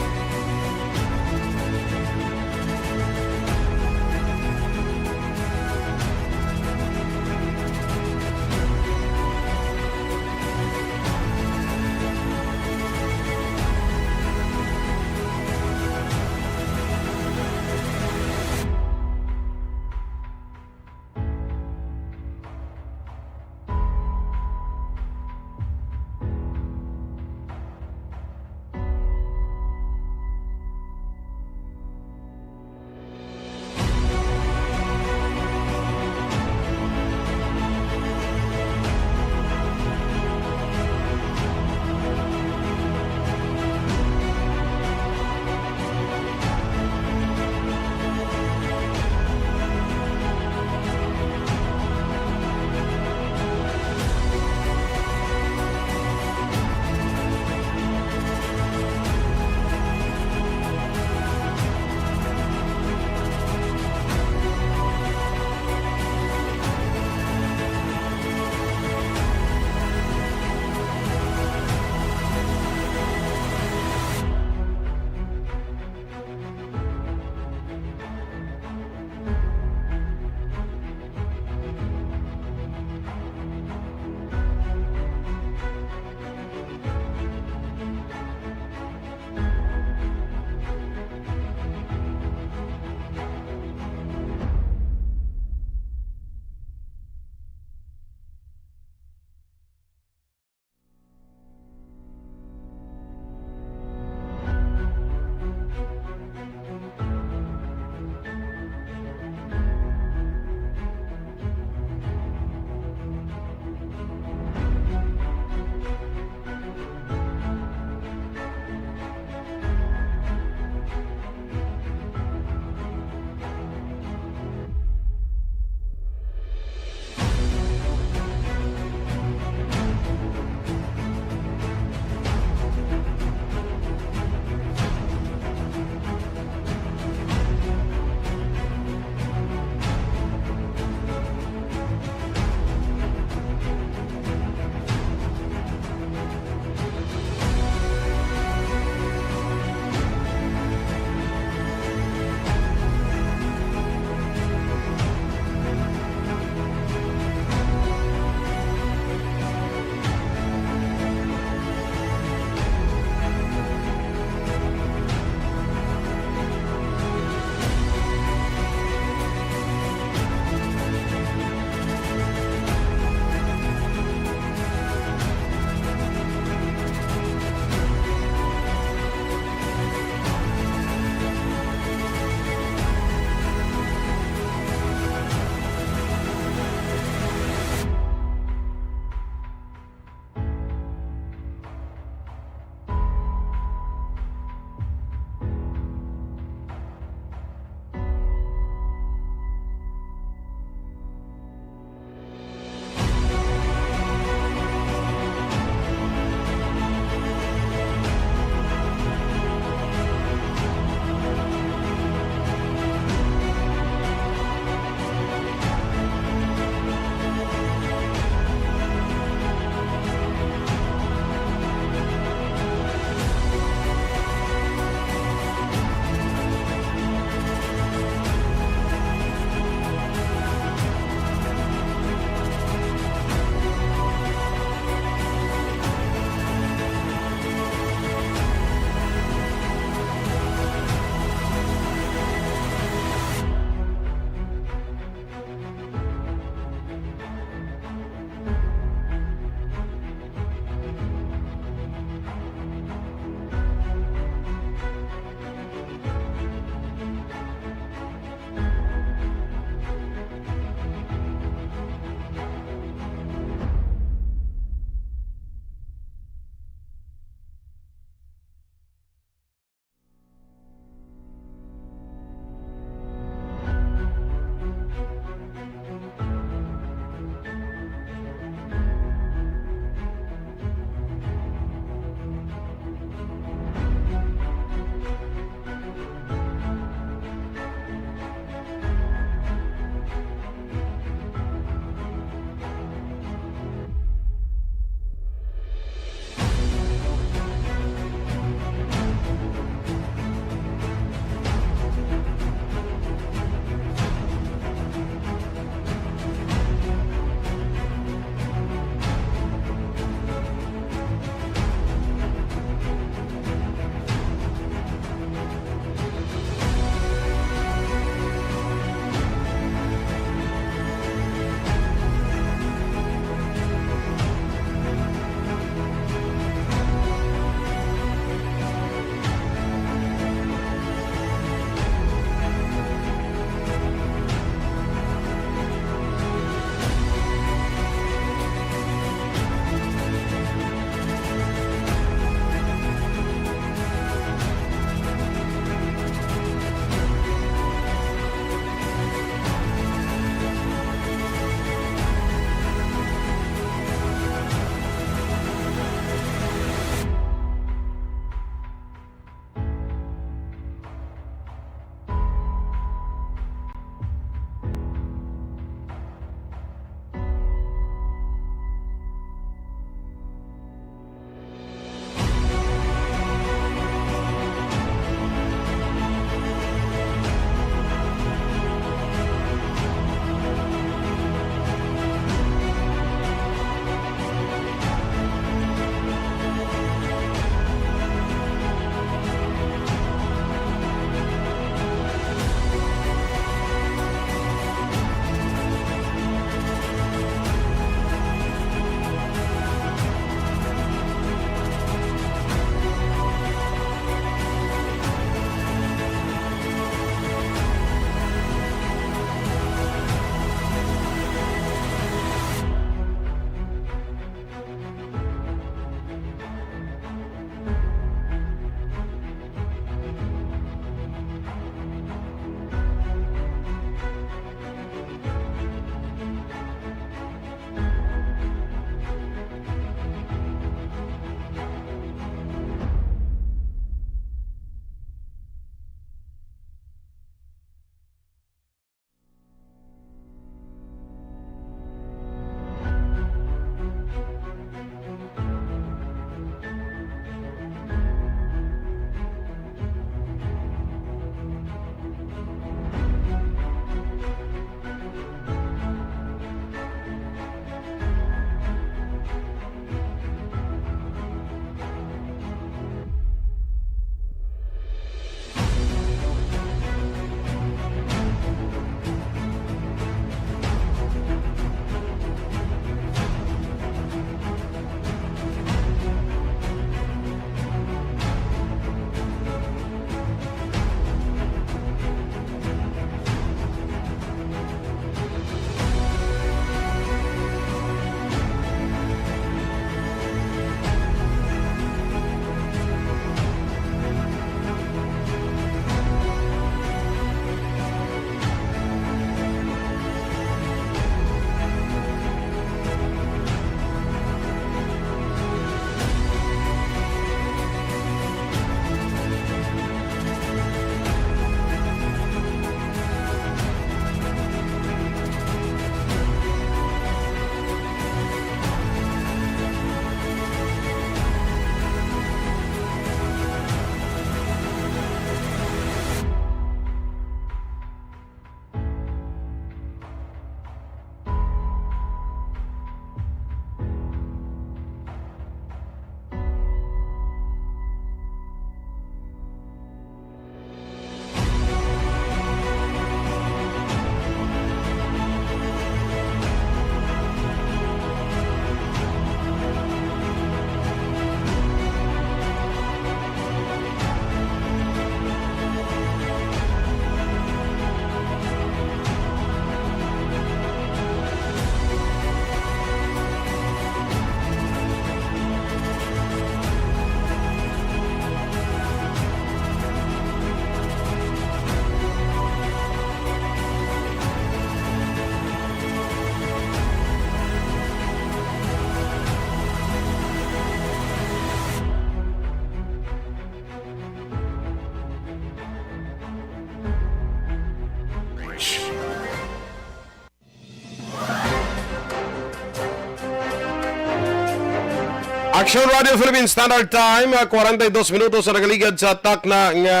Action Radio Philippine Standard Time, ah, kwarenta y dos minutos sa nagaligad sa takna nga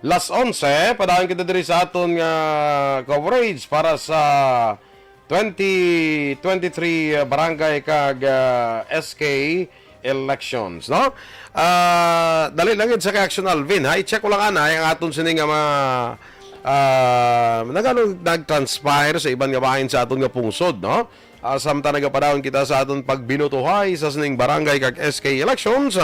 las onse. Padaan kita diri sa aton nga coverage para sa twenty twenty-three, ah, barangay kag, ah, S K elections, no? Ah, dali lang gid sa kay Action Alvin, ha? I-check ko lang anay ang aton sini nga mga, ah, nagano nag-transpire sa iban nga bahin sa aton nga pungsod, no? Ah, samtang nagapadayon kita sa aton pagbinutuhay sa sining barangay kag S K elections,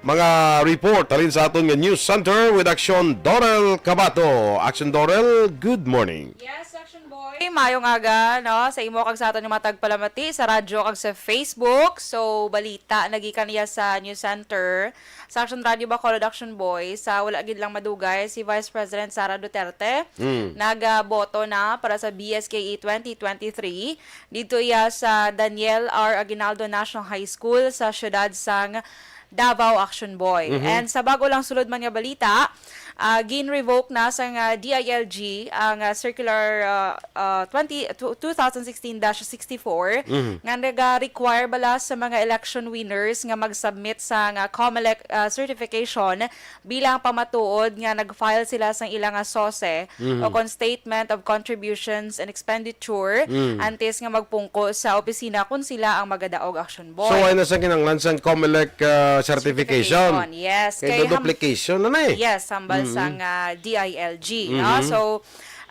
mga report halin sa aton nga news center with Action Dorel Cabato. Action Dorel, good morning. Yes, Action Boy, mayong aga, no, sa imo kag sa aton nga mga tagpalamati sa radyo kag sa Facebook. So, balita nagikan niya sa news center sa Action Radio Bacolod, Action Boy, sa wala gid lang madugay si Vice President Sara Duterte Mm. nagaboto na para sa B S K E twenty twenty-three dito iya sa Daniel R Aguinaldo National High School sa siyudad sang Davao, Action Boy. Mhm. And sa bago lang sulod man nga balita, ah, gin-revoke na sang, ah, D I L G ang, ah, circular, ah, ah, twenty, two thousand sixteen dash sixty-four Mhm. nga naga-require bala sa mga election winners nga mag-submit sang, ah, COMELEC, ah, certification bilang pamatuod nga nag-file sila sang ilang, ah, SOSE Mhm. o kon Statement of Contributions and Expenditure Mm. antes nga magpungko sa opisina kon sila ang magadaog, Action Boy. So, ay na sa kinahanglan sang COMELEC, ah, certification. Certification, yes. Kay Kay ham- duplication na na eh. Yes, hambal Mm. sang, ah, D I L G, no? Mhm. So,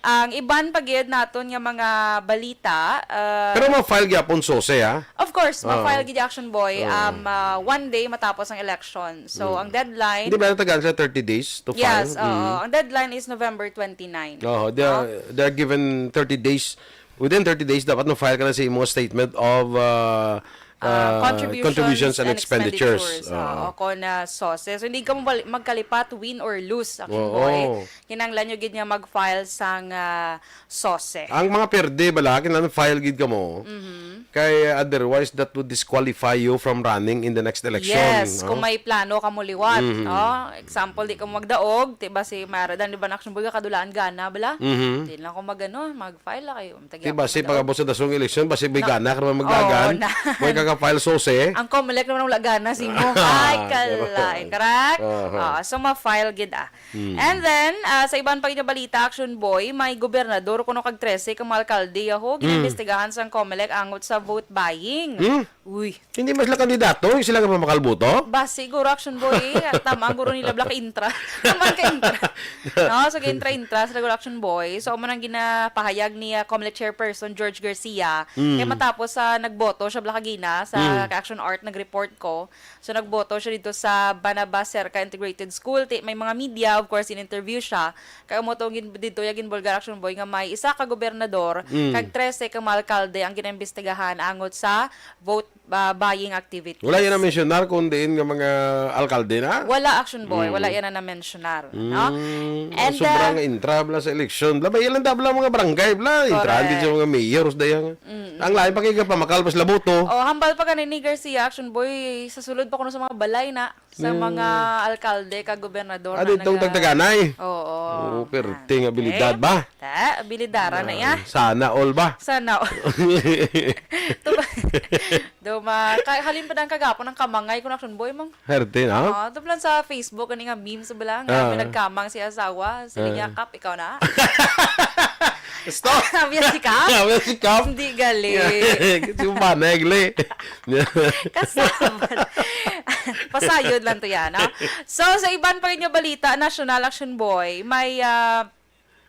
ang iban pa gid naton nga mga balita, ah, Pero ma-file gyapon SOSE, ha? Of course, Ah. ma-file gid, Action Boy, Ah. um, ah, one day matapos ang election. So, Mm. ang deadline Hindi ba natagaan sila thirty days to file? Yes, oo. Mm. Ang deadline is November twenty-nine. Oo, they No? are, they are given thirty days. Within thirty days, dapat na-file ka na sa imong statement of, uh, Ah, uh, contributions contributions and and expenditures. expenditures. Oo, Oo. kon, ah, SOSE. So, hindi ka mabal-, magkalipat, win or lose, Action Oo. Boy. Kinahanglan nyo gid nga mag-file sang, ah, SOSE. Ang mga perde bala, kinahanglan file gid kamo. Mhm. Kay otherwise, that would disqualify you from running in the next election, Yes, no? kung may plano ka mo liwat, Mhm. no? Example, di ka mo magdaog, ti ba si Mara Dan, di ba, Action Boy, kadulaan gana, bala? Mhm. Di lang ko mag-ano, mag-file lang kayo. Di ba, si pag-abot sa dasong eleksyon, basi may Na- gana ka naman magdagan? Oo, na. May kaka-file SOSE? Ang COMELEC naman wala gana, simo. Ay, Correct. kalain. Correct? Aha. Ah, so, ma-file gid, ah. Hmm. And then, ah, sa iban pa gid nga balita, Action Boy, may gobernador kuno kag trese ka mga alkalde, yaho, Hmm. ginaimbestigahan sang COMELEC angot sa vote buying. Hmm? Uy. Hindi man sila kandidato, sila nga mamakalboto? Ba, siguro, Action Boy, eh, tama, ang guro nila, bla ka intra. Tama ka intra. No, so, ka intra-intra, sila guro, Action Boy. So, amo nang ginapahayag ni, ah, COMELEC Chairperson George Garcia. Hmm. Kay matapos sa nagboto siya, bla kagina, sa Hmm. kay Action Art, nag-report ko. So, nagboto siya dito sa Banabas Serca Integrated School. Ti-, may mga media, of course, in-interview siya. Kay amo to gin-, dito ya ginbulgar, Action Boy, nga may isa ka gobernador, Mm. kag trese ka mga alkalde ang ginaimbestigahan angot sa vote, ah, buying activities. Wala yan na-mensionar kung diin nga mga alkalde na? Wala, Action Boy. Mm. Wala yan na na-mensionar, no? Mm. And, Sobra ah, nga intra bala sa eleksyon. Bala, ilan ta bala mga barangay, bala. Intrahan Correct. din sa mga mayor, sa dayang. Mm. Ang lain pa kay pamakal pa sila boto. Oh, hambal pa gani ni Garcia, Action Boy, sa sulod pa kuno sa mga balay na, sa Hmm. mga alkalde kag gobernador Ah, na dito ang naga- tagtaganay? Oo. Oh, perting abilidad Eh, ba? ta, abilidara na Ah, iya. Sana all ba? Sana all. Tuba-, duma-, ka-, halin pa dang kagapon ang kamangay ko na, Action Boy, mang. Herte, no? Oo, ito lang sa Facebook, ani nga memes bala, nga Ah. may nagkamang si asawa, sila Ah. niya, "Kap, ikaw na." Gusto? Sabi si Kap? Sabi si Kap? Hindi gali. Kasi yung panay, gali. Kasama. Pasayod lang to yan, no? So, sa iban pa rin nga balita, National Action Boy, may, ah,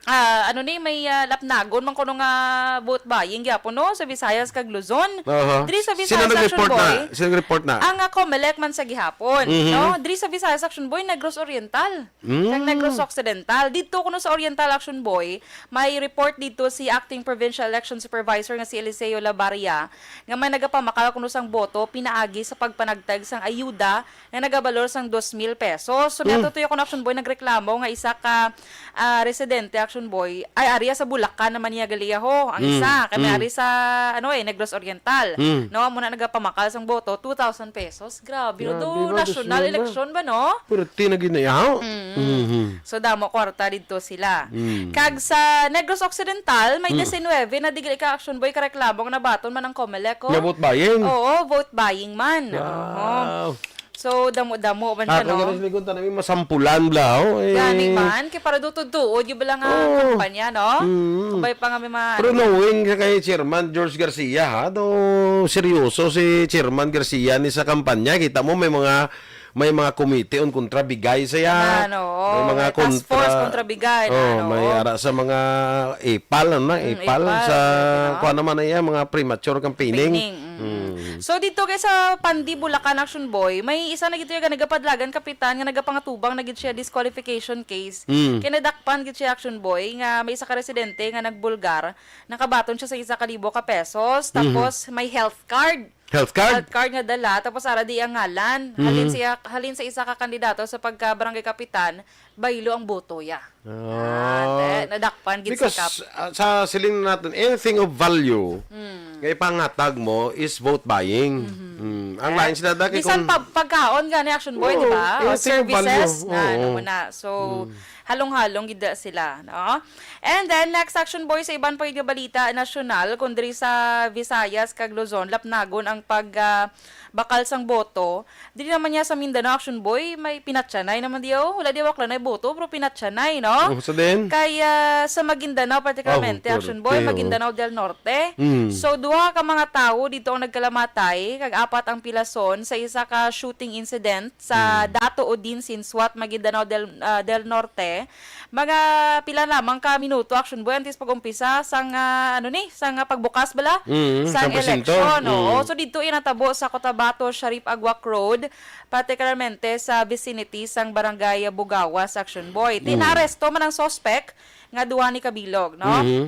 ah, ano ni, may, ah, lapnagon man kuno nga vote buying gyapon, no? Sa Visayas kag Luzon. Aha. Diri sa Sino Visayas Action nag-report na? Boy, Sino nag-report na? ang, ah, COMELEC man sa gihapon, Mm. no? Diri sa Visayas Action Boy, Negros Oriental. Mm. Kag Negros Occidental. Didto kuno sa Oriental Action Boy, may report didto si Acting Provincial Election Supervisor nga si Eliseo Labaria nga may nagapamakal kuno sang boto pinaagi sa pagpanagtag sang ayuda nga nagabalor sang dos mil pesos. So, Mm. niadto tuyo kuno, Action Boy, nagreklamo nga isa ka, ah, residente, Action Boy, ay, ari sa Bulacan naman niya gali, ho, ang Mm, isa. Kay may mm. ari sa, ano, eh, Negros Oriental. Mm. No, amo na nagapamakal sang boto, two thousand pesos. Grabe, no? Grabe, Do ba? National National na. election ba, no? Pero tinagin na yaw. Mm. Mhm. So, damo kwarta didto sila. Mm. Kag sa Negros Occidental, may Mm. diecinuebe na di gali ka Action Boy kareklamo nga nabaton man ang Comelec, oh. Nga vote buying? Oo, vote buying man. Wow. Oho. So, damo-damo man siya, Ako no? Ganun, siling ko, tanami masampulan bla, oh, eh. Gani man, kay para do tuod-tuod, yung bala nga Oo. kampanya, no? Mm. Kabay pa nga may mga Pero knowing sa kay Chairman George Garcia, ha, do seryoso si Chairman Garcia ni sa kampanya. Kita mo, may mga, may mga komite on kontra bigay saya. Na, no, May mga may task force kontra, kontra bigay, na, oh, no? May ara sa mga epal, ano na, Mm, epal epal, sa, grabe, no? kuha naman na iya, mga premature campaigning. Campaigning, mm. Mm. So, dito kay sa Pandi, Bulacan, Action Boy, may isa na gid nga nagapadlagan kapitan nga nagapangatubang na gid siya disqualification case. Mm. Kay nadakpan gid siya, Action Boy, nga may isa ka residente nga nagbulgar, nakabaton siya sa isa ka libo ka pesos, Mhm. tapos may health card. Health card? Health card nga dala, tapos ara di ang ngalan. Halin Mhm. siya, halin sa isa ka kandidato sa pagka barangay kapitan, baylo ang boto ya. Ah, Ah. te, nadakpan gid si Because, Kap. ah, sa siling natin, anything of value, Mm. nga ipangatag mo is vote buying. Mhm. Mm. Ang Eh, lain sila dati bisan kung pa, pagkaon gani, Action Boy, Oo, di ba? O anything of value. services, na, Oo. ano mo na. So, Mm. halong-halong gid sila, no? And then, next, Action Boy, sa iban pa gid nga balita nasyonal, kun diri sa Visayas kag Luzon, lapnagon ang pag, ah, bakal sang boto. Dili naman niya sa Mindanao, Action Boy, may pinatyanay naman di, oh. Wala di, wala na boto, pero pinatyanay, no? Oh, sa din? Kaya sa Maguindanao, particularmente, Ah, Action Boy, okay, oh. Maguindanao del Norte. Mm. So, duha ka mga tawo dito ang nagkalamatay, kag apat ang pilason sa isa ka shooting incident sa Mm. Dato Odin Sinsuat, Maguindanao del, ah, del Norte. Mga pila lamang ka minuto, Action Boy, antes pag-umpisa sang, ah, ano ni, sang, ah, pagbukas bala Mm, sang sang presinto. eleksyon, oo. Mm. So, didto iya natabo sa Cotabato, Sharif Aguac Road, partikularmente sa vicinity sang Barangay Bugawas, Action Boy. Ti-, Mm. naaresto man ang suspect nga duha ni kabilog, no? Mhm.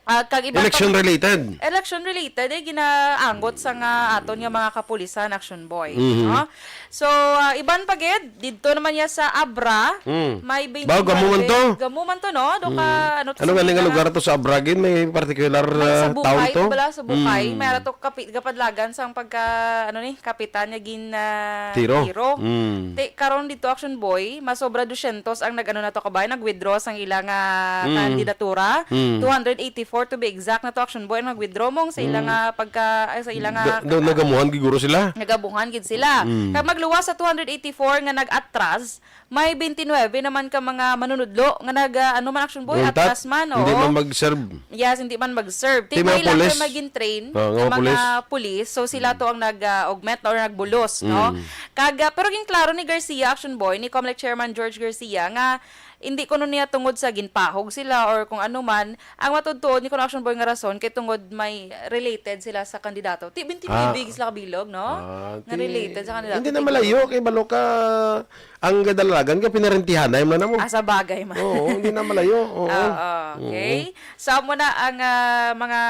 Ah, kag iban Election pa related? Election related, eh, ginaanggot sa nga aton nga mga kapulisan, Action Boy, Mhm. no? So, ah, iban pa gid, didto naman niya sa Abra, Mm. may Ba, gamo man twenty-nine to? Gamo man to, no? Do ka, Mm. ano to, Ano sa nga nga Mindanao? lugar to sa Abra gid? May particular, May sa ah, Bukay, town to? to bala, sa Bukay. Mm. May ara to kapi-, gapadlagan sang pagka, ano ni, kapitan niya gin, ah, Tiro? tiro. Mm. Ti, karon dito, Action Boy, masobra dosyentos ang nag-ano na to, kabay, nag-withdraw sang ila nga Mm. kandidatura. Mm. Two hundred eighty-four, to be exact, na to, Action Boy, ang nag-withdraw mong sa ila Mm. nga pagka, ay, sa ila nga Da-, da-, nagamuhan gid guro sila? Nagabuhan gid sila. Mm. Kag magluwas sa two hundred eighty-four nga nag-atras, may twenty-nine naman ka mga manunudlo nga nag, ah, ano man, Action Boy, Untat? atras man, Hindi oo. man mag-serve. Yes, hindi man mag-serve. Ti Ti mga mga ilang pulis. kay magin train, Ah, nga nga mga mga pulis. pulis. So, sila Mm. to ang nag, ah, augment or nagbulos, no? Mm. Kag, ah, pero ginklaro ni Garcia, Action Boy, ni Comelec Chairman George Garcia, nga hindi kuno niya tungod sa ginpahog sila or kung ano man, ang matuod-tuod ni kuno, Action Boy, nga rason kay tungod may related sila sa kandidato. Ti, binti Ah. bigis lang kabilog, no? Ah, Nga ti-, related sa kandidato, hindi na ti malayo, Gulo. kay balo ka, ang gadalagan ka, pinarentihanay man na mo. Ah, sa bagay man. Oo, hindi na malayo. Oo. Oo, okay. Oo. So, amo na ang, ah, mga,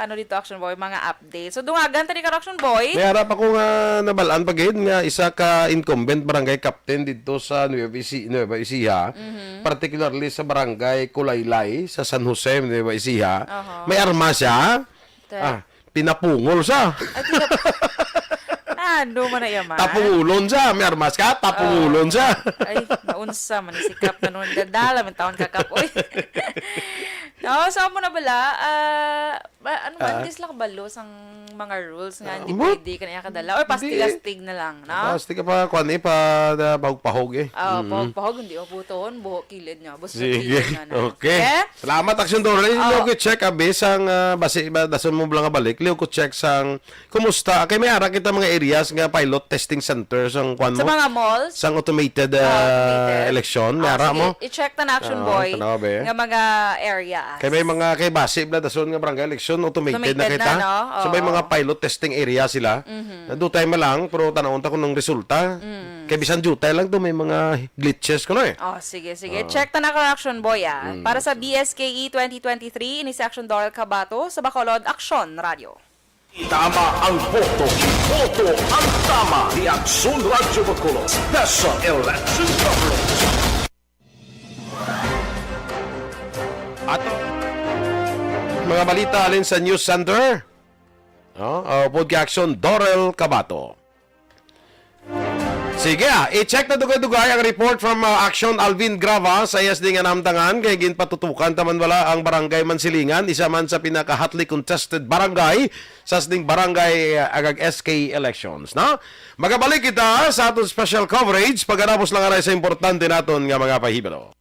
ano dito, Action Boy, mga update. So, dungagan ta ni ka, Action Boy. May ara pa ko nga nabalaan pa gid nga isa ka incumbent barangay captain didto sa Nueva Eci-, Nueva Ecija, Mhm. particularly sa barangay Kulaylay sa San Jose, Nueva Ecija. Aha. May armas siya. Te- Ah, pinapungol siya. Ay, pinap-, ano man na yaman? Tapungulon siya. May armas ka, tapungulon Oh. siya. Ay, naunsa man si Kap na nun. Dadala, may taon ka, Kap. Uy. No, so, amo na bala, ah, ba, ano man, Ah. dis lang balo sang mga rules nga Ah, hindi mo? pwede ka na kadala. Or Hindi. pastilastig na lang, no? Pastilastig ka pa, kuwan eh, pa, da, pahog-pahog eh. Ah, Mm. pahog-pahog, hindi maputohon, buhok kilid niya. Basta Sige. kilid niya na. Okay. Sige? Salamat, Action Dory. Liw Oh. ko check, abi, sang, ah, basi, ba, dason mo lang nga balik. Liw ko check sang, kumusta? Kay may ara kita mga areas nga pilot testing centers ang kwan Sa mo? mga malls? Sang automated, Ah, ah, automated. election. May Ah, ara sige. mo? I-check ta na, Action Ah, Boy, tanaw, be. nga mga area. Kay may mga, kay basi, bla, dason nga barangay election, automated na Automated kita. na, no? So, may Oo. mga pilot testing area sila. Mhm. Nadutay man lang, pero tanawon ta kung anong resulta. Mm. Kay bisan jutay lang to, may mga glitches kuno eh. Oh, sige, sige. Ah. Check ta na ka, Action Boy, ah. Mm. Para sa B S K E twenty twenty-three, ini si Action Doral Cabato sa Bacolod Action Radio. Tama ang boto. Boto ang tama ni Action Radio Bacolod. Special Election Coverage. Ato mga balita halin sa News Center. No? Uh, pod kay Action Dorel Cabato. Sige, ah, i-check na dugay-dugay ang report from, uh, Action Alvin Grava sa iya sini nga namtangan kay ginpatutukan ta man bala ang Barangay Mansilingan, isa man sa pinaka-hotly contested barangay sa sining barangay, uh, agag S K elections, no? Magabalik kita sa aton special coverage pagkatapos lang anay sa importante naton nga mga pahibalo.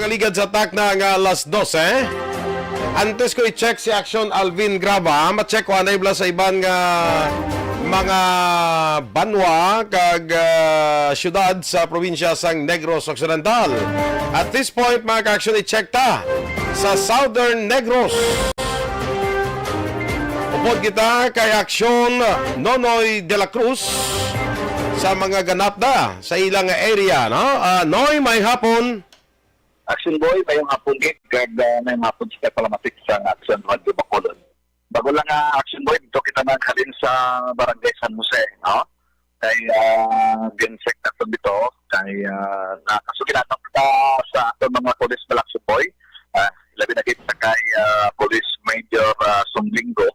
Kaligad sa takna nga alas dose. Antes ko i-check si Action Alvin Graba, ma-check ko anay bala sa iban nga mga banwa kag, ah, syudad sa probinsya sang Negros Occidental. At this point, mga ka-action, i-check ta sa Southern Negros. Upod kita kay Action Nonoy de la Cruz sa mga ganap da sa ilang area, no? Ah, Noy, may hapon. Action Boy, mayong hapon gid, kag, ah, mayong hapon sa palamatik sa Action Radio Bacolod. Bago lang, ah, Action Boy, dito kita naghalin sa Barangay San Jose, no? Kay, ah, ginsek naton dito, kay, ah, nakasuginatan kita sa aton mga police, Action Boy. Ah, labi na gid sa kay, ah, Police Major, ah, Sumlingo,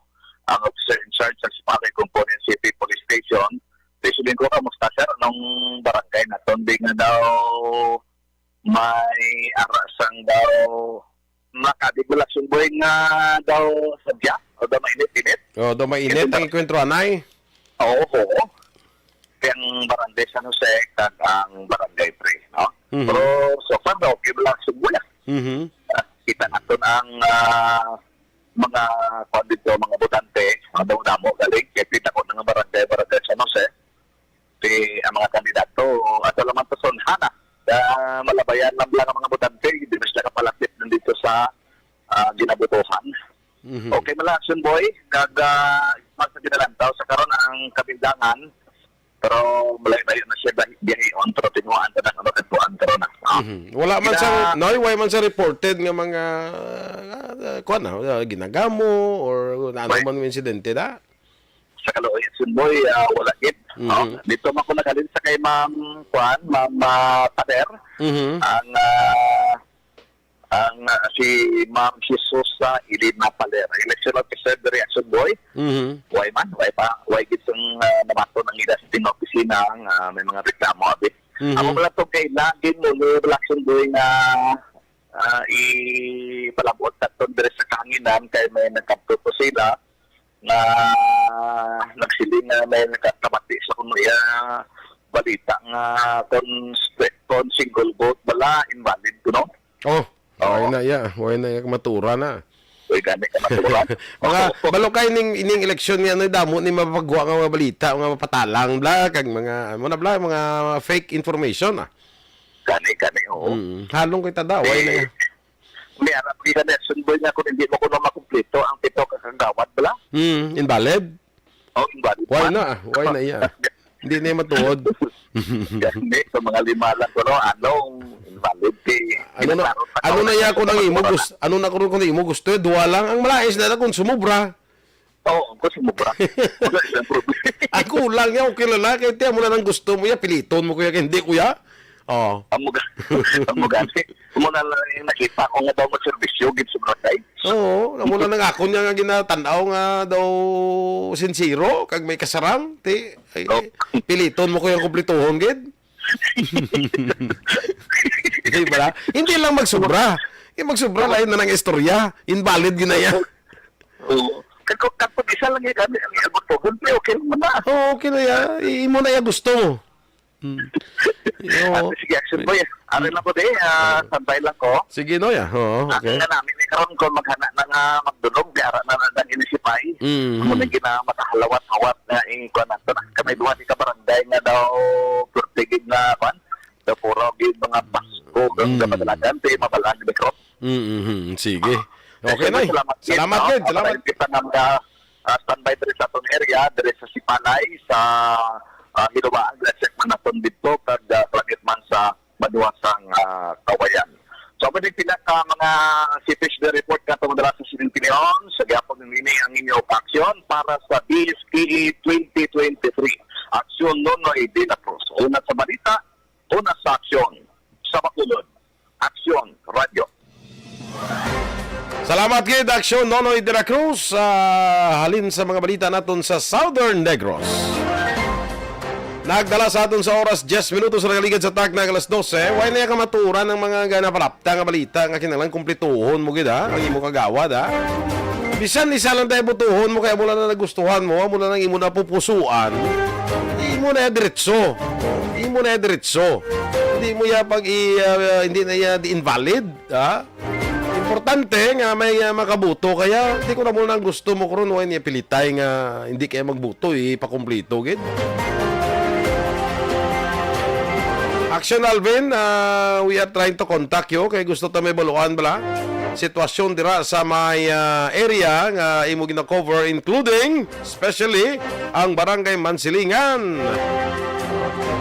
ang officer in charge sa Sipalay Component City Police Station. Sumlingo, kamusta, sir? Anong barangay naton? Di nga daw may arasang daw makadig wala sumboy nga daw sadya o daw mainit-init. Oh, daw mainit ang enkwentro, anay. Oo, oo. Kay ang barangay San Jose kag ang barangay Pre, no? Mhm. Pero so far daw, okay wala sumboy. Mhm. Ah, kita naton ang, ah, mga kuwan dito, mga botante, mga damo-damo galing. Kaya kita ko ng barangay, barangay San Jose. Ti ang mga kandidato, ato lang man to sa unhana. Kaya malabayan lang lang ang mga botante, hindi na sila kapalapit nandito sa, ah, ginabotohan. Mhm. Okay, mala, Action Boy, kag, ah, mas ginalantaw sa karon ang kabindangan, pero malayo-layo na siya biyahe-, biyaheon, pero tinuan ta na, ano, kadtuan karon na, no? Mhm. Wala man Kina- sang, Noy, wala man sa reported nga mga, ah, ah, kuwan na, ah, ginagamo or ano May- man yung insidente na? Sa kaluoy, Action Boy, ah, wala gid. Mhm. Oh, dito man ko naghalin sa kay Ma'am, kuan, Ma'am, ah, Pader. Mhm. Ang, ah, ang, ah, si Ma'am Jesusa Elena Pader, election officer diri, Action Boy. Mhm. Way man, way pa, way gid sang, ah, namaton ang ila sa opisina nga may mga reklamo abi. Mhm. Amo lang to kay lagi mo ni Action Boy nga, ah, ipalabot naton diri sa kahanginan kay may nagkadto to sila nga nagsiling nga may nakakabati sa kuno iya balita nga kon spe-, kon single vote bala, invalid kuno. Oh, why Oo. na iya? Why na iya? Matura na. Uy, gani ka matura. Mga Oo. balukay ning, ining eleksyon nga, ano, damo ni mapagwa nga mga balita, mga mapatalang, bla, kag mga, ano na, bla, mga fake information, ah. Gani, gani, oo. Mm. Halong kita daw, why na Eh, iya? May arap kita na, Action Boy, nga kung hindi mo kuno makumpleto ang pito ka kagawad, bala? Hmm, invalid? Oh, invalid Why man. na? Why na iya? Hindi na iya matuod. Gani, sa mga lima lang kuno, anong invalid kay Ano na, ginaklaro pa ano ko na na iya kung ang imo sa gusto, ano na kung, kung imo gusto, eh, duwa lang ang malais na kung sumubra. Oo, ang gusto mo, bra. Wala silang problema. Ako lang niya, okay lang na. Kaya tiyan mo na lang gusto mo ya, piliton mo, kuya, kay hindi, kuya. Oh. Amo ga-, amo gani. Amo na lang yung nakita ko nga daw magserbisyo, gid sa barangay. Oo, amo na lang ako niya nga ginatanaw nga daw sincero, kag may kasarang, ti, ay, Oh. piliton mo, kuya, kumplituhon, gid. Di ba? Hindi lang magsubra. Yung magsubra, lain na ng istorya. Invalid yun na yan. Oo. Kag, kag pag isa lang yung gamit, ang iyang gusto, siyempre, okay lang man na. Oo, okay na yan. I-, imo na yung gusto mo. Hmm. Yo. Ate, sige, Action Boy. Ari lang ko, di, ah, standby lang ko. Sige, no, ya. Oo, Ang okay. nga namin, eh, karon ko maghana na nga magdulog, di ara na lang inisipay. Mm. Amo na gina makahalawat-hawat nga, eh, kuwan nato na. Kami duha ni ka barangay nga daw, pertigid na, kuwan, daw puro gid mga Pasko, kag Mm. kapadalagan, di mabalaan ni Mikro. Mm, mm, sige. Ah, Okay, sige, Nay. salamat, Gid, Salamat, no? Gid. Salamat. Salamat kita nga mga, ah, standby diri sa atong area, diri sa Sipalay, sa, ah, Hinubaan, Glasek, Manaton dito, kag, ah, Planet man sa Maduwasang, ah, Kawayan. So, pwede pinaka mga C P H D report nga itong dala sa Sining Pinion, sa gihapon ng ini ang inyo aksyon para sa D S K A twenty twenty-three. Aksyon Nonoy de la Cruz. Una sa balita, una sa aksyon. Sa Bacolod, Aksyon Radyo. Salamat gid, Aksyon Nonoy de la Cruz, ah, halin sa mga balita naton sa Southern Negros. Nagdala sa aton sa oras, diyes minutos na nakaligad sa takna nga alas dose. Way na iya kamaturan ang mga ganapalapta nga balita nga kinahanglan kumplituhon mo gid, ha? Ang imo kagawad, ha? Bisan isa lang tayo butuhon mo, kaya mo lang na nagustuhan mo, mo lang ang imo napupusuan. Imo na iya diretso. Imo na iya diretso. Hindi mo ya pag i, ah, hindi na ya di invalid, ha? Importante nga may, ah, makabuto, kaya di ko na muna ang gusto mo karon, wa niya pilitay nga hindi kaya magbuto, ipakumplito gid. Action Alvin, ah, we are trying to contact you kay gusto ta may baluan bala sitwasyon dira sa may, ah, area nga imo gina-cover, including especially ang Barangay Mansilingan.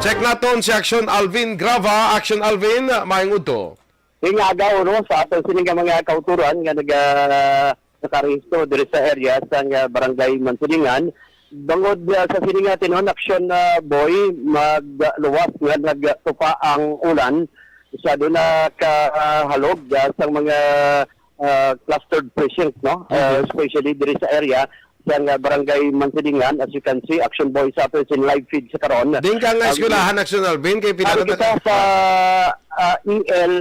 Check naton si Action Alvin Grava. Action Alvin, maayong udto. Ngayong adlaw, no, sa aton sini nga mga kauturan nga naga-, nakarehistro diri sa area sa nga Barangay Mansilingan, bangod, ah, sa sini nga tinuon, Action, ah, Boy, magluwas nga nagtupa ang ulan sa duna ka, ah, halog, ah, sang mga, ah, clustered precinct, no? Ah, Mhm. Especially diri sa area sang, ah, Barangay Mansilingan. As you can see, Action Boy sa aton sin live feed sa karon. Din ka nga Um, eskwelahan, Action Alvin, kay Ari pinakita kita sa, ah, E L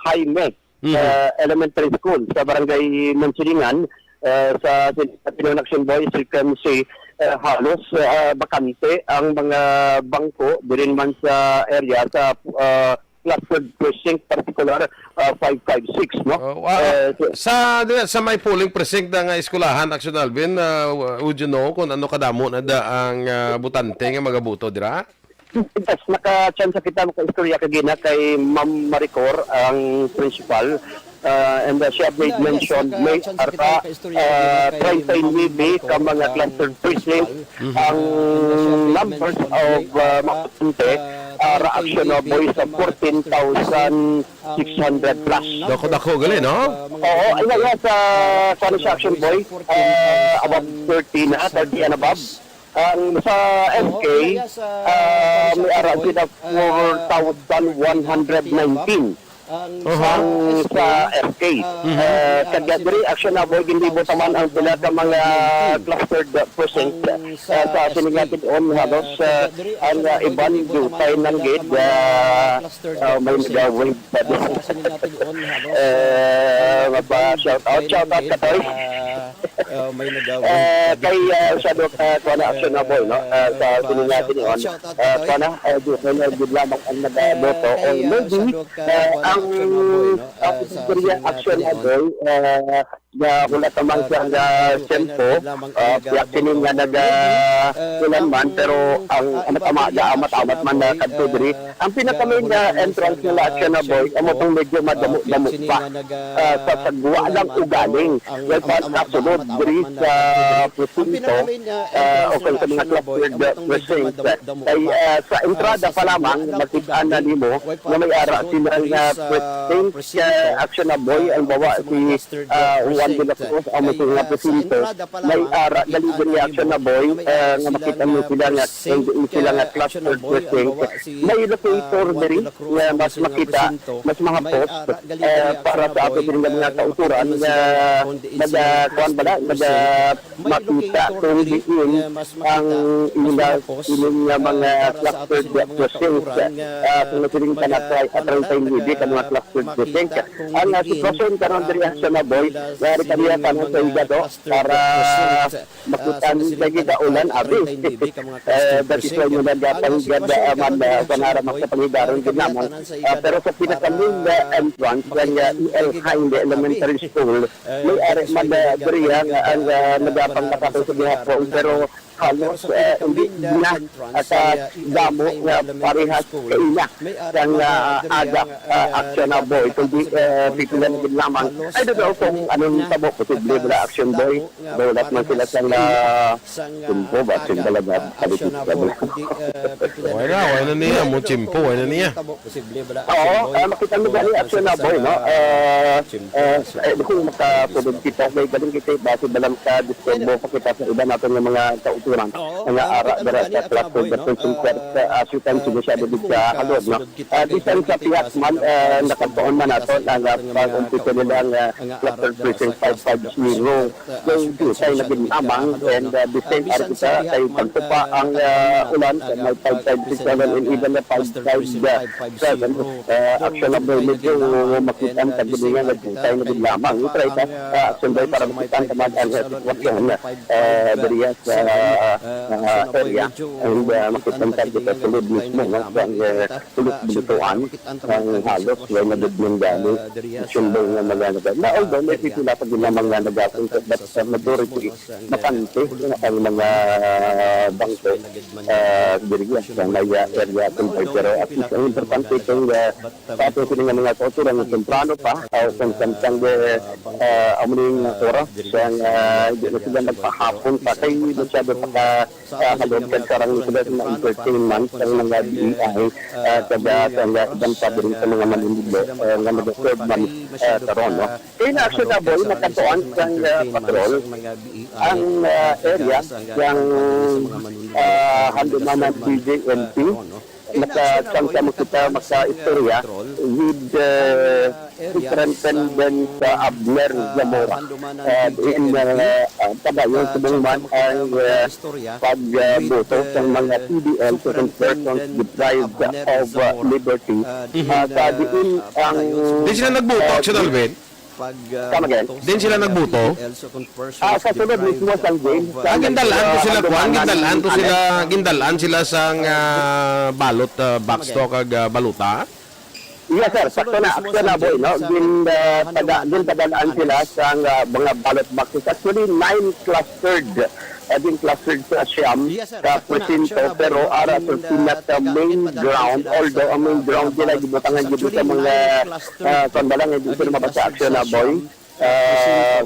Jaime, Mhm. ah, Elementary School sa Barangay Mansilingan, ah, sa sin-, sa tinuon, Action Boy, as you can see, ah, halos, ah, bakante ang mga bangko diri man sa area sa, ah, clustered precinct, particular, ah, five five six, no? Oh, ah, Eh, so sa, di, sa may polling precinct na nga eskwelahan, Action Alvin, ah, would you know kung ano kadamo na da ang, ah, botante nga magabuto dira? Yes, naka-chance kita makaistorya kagina kay Ma'am Maricor, ang principal. Ah, and, ah, she have made mention, may ara, ah, treinta y nuebe ka mga clustered precinct. Ang numbers of, ah, mga botante, ah, ra Action Boy sa fourteen thousand six hundred plus. Dako-dako gali, no? Oo, ay, ay, sa, kuwan sa Action Boy, ah, above thirty na, thirty and above. Ang sa F K, ah, may ara sila four thousand one hundred nineteen. Ang sa F K. Mhm. Ah, kag diri, Action Boy, ginlibot naman ang pila ka mga clustered precinct. Ah, sa sini nga tion, halos, ah, ang, ah, iban, diutay lang gid, ah, ah, may nagawin pa din. Eh, mapa-shout out, shout out, Katoy. Ah, may nagawin Eh, pa din. Kay, ah, sa dok, ah, kuwan na, Action Boy, no? Ah, sa sini nga tion, ah, kuwan na, ah, di, kaya gid lamang ang nagaboto. Or maybe, ah, ang, ang istorya, Action Boy, ah, nga wala ka man siya nga tiyempo, ah, kaya kini nga naga, kuwan man, pero ang, ang tama, gaamat-amat man na kadto diri. Ang pinaka-main nga entrance nila, Action Boy, amo tong medyo madamo-damo pa, ah, sa sagwa lang ugaling. Way pa kasulod diri sa presinto, ah, o kung sa mga clustered precinct. Kay, ah, sa entrada pa lamang, makita na nimo nga may ara sila nga precinct, ah, Action Boy, ang bawa si, ah, Juan de la Cruz, ang mga presinto, may ara dali diri, Action Boy, ah, nga makita mo sila nga, sila nga clustered precinct. May locator diri nga mas makita, mas mahapos, eh, para sa ato diri nga mga kautoran nga naga-, kuwan ba na, naga-, makita kung diin ang ila, ining nga mga clustered precincts. Ah, kung nasiling ka na, treinta y nuebe ka mga clustered precincts. Ang, ah, sitwasyon karon diri, Action Boy, yari kami sa Higado para makita ni lagi ka ulan, abi. Eh, that is why mo nagapangigad, ah, man, ah, sa nara magkapanghigaron gid lamang. Ah, pero sa pinaka-main, ah, entrance, yan, ah, E L Jaime Elementary School, may ari man, ah, diri, ah, nga ang, ah, nagapangkatapo sa gihapon, pero halos, ah, hindi na, ah, sa damo nga parehas kaina sang, ah, aga, ah, Action Boy, kundi, ah, pipila na gid lamang. I don't know kung anong tabo, posible wala, Action Boy. Daw, wala man sila sang, ah, tiyempo ba? Sing talaga, palikit ka ba? Wala, wala na niya. Mo tiyempo, wala na niya. Oo, ah, makita mo gani, Action Boy, no? Ah, ah, eh, kung makasulod kita, may galing kita, base ba lang sa disturbo pa kita sa iba natin nga mga kauturan. Nga ara dira sa Club Production Center, ah, as you can see, masyado dito sa halod, no? Ah, bisan sa pihak man, ah, nakatuon man nato ang, ah, pag-umpisa nila nga Cluster Precinct five five zero. Kay diutay na gid lamang, and, ah, the same ari kita kay pagtupa ang, ah, ulan, kay may five five six seven and even the five five seven, ah, Action Boy, medyo makita ang tagdingan nga diutay na gid lamang. Ito ay, ah, Action Boy, para makita ang tamad ang, ah, sitwasyon, ah, diriya sa ah, ah, area. And, ah, makita ang target sa sulod mismo, no? Sa, ah, sulod Butuan, ang halos wala na gid man gani. Simbol nga mga naga-, na, although may pipila pa gid na mga nagapunta, but sa majority, bakante ang mga bangko, ah, diri sa may, ah, area, Tumboy. Pero at least, ang importante kay, ah, sa ato sini nga mga kauturan, nga temprano pa, ah, kung samtang, eh, ah, amo ning oras, kaya nga, ah, hindi na sila magpahapon pa kay masyado pa ka, ah, halog kag karang sila sa mga entertainment ang mga B I, ah, taga, taga iban pa diri sa mga manunodlo, ah, nga nag-serve man, ah, karon, no? Kay na, actually, na, boy, nakatuan sang, ah, patrol ang, ah, area sang, ah, Handumanan P J N P. Nakachangsa mo kita makaistorya with, uh, Superintendent, uh, Abner Zamora. Uh, in, uh, uh, padayon subong man ang, uh, pagbuto sa mga P D L, Persons Deprived of, uh, Liberty. Uh, sa diin ang, Di sila nagbuto, uh, Action Alvin? Come again? Din sila nagbuto? Ah, sa sulod mismo sang game, Ah, gindalaan to sila, kuan, gindalaan to sila, gindalaan sila sang, ah, ballot, ah, box to kag, ah, balota? Yes, sir. Sakto na, sakto na, boy, no? Gin, ah, taga-, ginpadala-an sila sang, ah, mga ballot boxes. Actually, nine clustered, ah, gin-clustered sa siyam ka presinto, pero ara sa pinaka main ground, although ang main ground nila gibutangan gid sa mga, ah, kuan ba lang, hindi sila mabasa, Action Boy. Ah,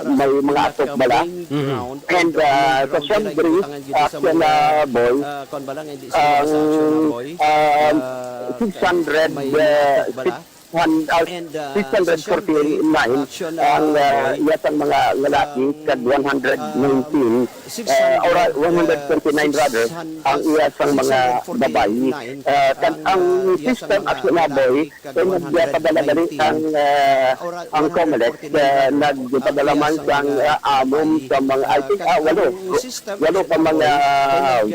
may mga atok bala. And, ah, sa siyam diri, Action Boy, ang, ah, six hundred, ah, six hundred, ah, six hundred forty-nine ang, ah, iya sang mga lalaki, kag one hundred nineteen, ah, or, ah, one hundred twenty-nine rather, ang iya sang mga babayi. Ah, kag ang system, Action Boy, kay nagpadala gali ang, ah, ang Comelec, ah, nagpadala man sang, ah, amom sa mga, I think, ah, walo. Walo ka mga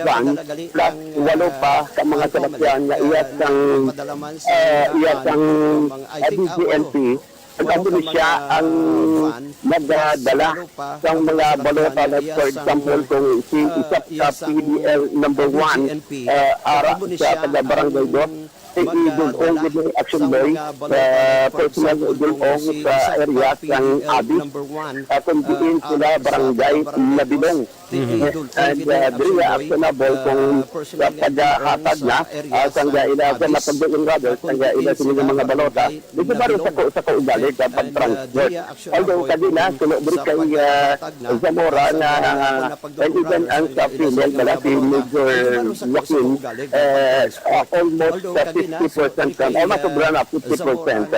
van, plus walo pa ka mga salakyan nga iya sang, ah, iya sang, ah, D G N P. Ang amo ni siya ang nagdala sang mga balota, like, for example, kung si isa ka P D L number one, ah, ara sa taga Barangay Dos, si idul-ong gid ni Action Boy, ah, personal nga idul-ong sa area sang Abis, ah, kung diin sila barangay Nabilong. And, ah, diri, Action Boy, kung sa paghatag na, ah, sang ila sa napagduon, rather, sang ila sini nga mga balota, medyo baro sa ko, sa kaugali sa pag-transport. Although, kagi na, suno diri kay, ah, Zamora na, and even ang sa female, wala si Major Joaquin, eh, ah, almost, ah, fifty percent na, almost sobra na fifty percent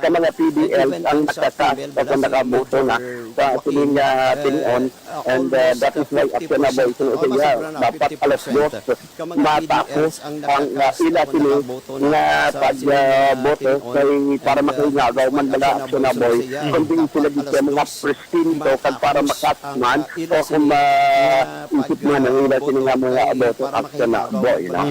sa mga P D L ang nakakasas o nakabuto na sa sining, ah, tion. And, uh, that is why Action Boy, suno sa iya, dapat alas dos matapos ang, uh, ila sini nga pag, uh, boto kay para makaingagaw man bala, Action Boy, kung di sila gid siya mga presinto kag para makatman o kung maisip man ang ila sini nga mga boto, Action Boy, no?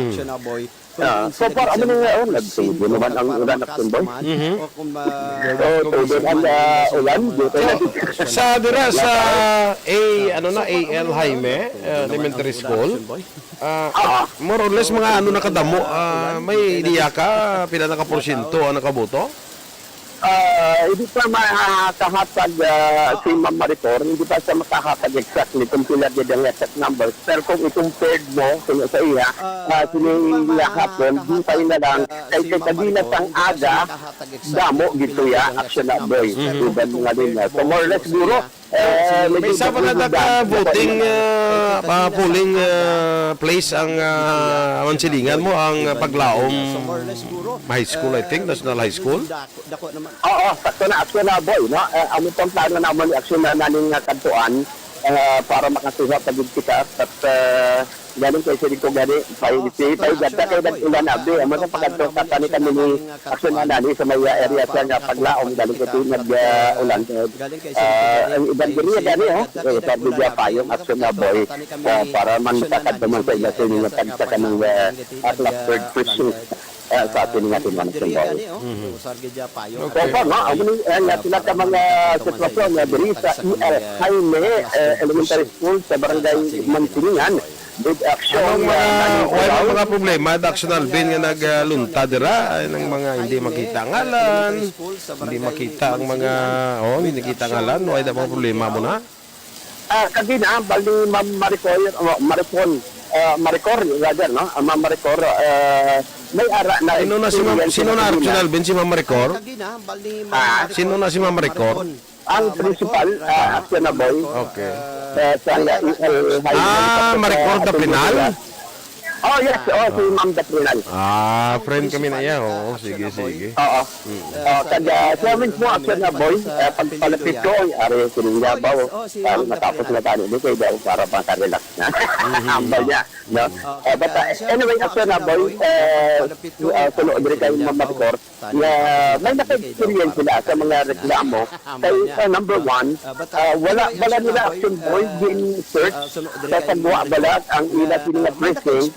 Ah, so far, amo na nga, oh, nagtubo naman ang ulan, Action Boy. Mhm. Oh, tubo ang, ah, ulan, dito na. Sa dira sa A, ano na, A L Jaime, eh, Elementary School, ah, more or less, mga ano na kadamo, ah, may ideya ka, pila na ka porsyento ang nakaboto? Ah, hindi pa makahatag, ah, si Ma'am Marifor, hindi pa siya makahatag exactly kung pila gid ang exact numbers. Pero kung i-compared mo, kung sa iya, ah, sini nga hapon, di pa na lang, kay, kay kagina sang aga, damo gid siya, Action Boy, iban mga linya. So, more or less, siguro, eh, may medyo isa pa na dagdag ka na voting, ah, ah, polling, ah, place ang, ah, ang silingan mo, ang, ah, Paglaom High School, I think, National High School. Oo, sakto na, Action Boy, no? Eh, ang itong plano naman ni Action na naning nga kadtuan, eh, para makakuha pa gid kita, at, eh, galing kay sila ko gani, pay, si, pay ganda kay nag-ulan na, be, amo sa pagkadto sa tani kami ni Action na nani sa may area sa nga Paglaom, galing kay nag, eh, ulan, eh, ang iban diri gani, oh, eh, sabi niya, payong Action Boy, eh, para man makakadto man sa ila sa inyo nga tagsa ka mga, eh, at last third precinct. ah, sa atin nga tinuan sa Sambao. Mhm. Okay. So, pa, no, amo ni, eh, nga sila ka mga sitwasyon nga diri sa E L Jaime, eh, Elementary School sa Barangay Mansilingan. Big action, Anong mga, ah, wala mga problema, Action Alvin, nga nagluntad dira? Ay, nang mga hindi makita ang ngalan, hindi makita ang mga, oh, hindi kita ang ngalan, wala mga problema mo na? Ah, kagina, bali, Ma'am Maricor, oh, Maricon, ah, Maricor, rather, no? Ah, Ma'am Maricor, ah, may ara na Sino na si Ma'am, experience sino na na kagina. Archie Alvin? Si Ma'am Maricor? Ah. Sino na si Ma'am Maricor? Ang principal, ah, Action na Boy. Okay. Ah, sa E L Jaime, Ah, sa Maricor Dapinal? Oh, yes. Oh, si Ma'am Dapinal. Ah, friend kami na iya. Oo, sige, sige. Oo. Mm. Oh, kag, ah, siya mismo, Action na Boy, ah, pagpalapit ko, ay, ari, sininyabaw. Para matapos na tayo, di kayo daw, para makarelax na. Mhm. Ambal niya, no? Mhm. Ah, but, ah, anyway, Action na Boy, eh, ah, suno, diri kay Ma'am Maricor, nga may naka-experience sila sa mga reklamo. Kay, uh, number one, uh, wala, wala nila Action Boy gin-search sa sagwa balat ang ila sini nga precinct.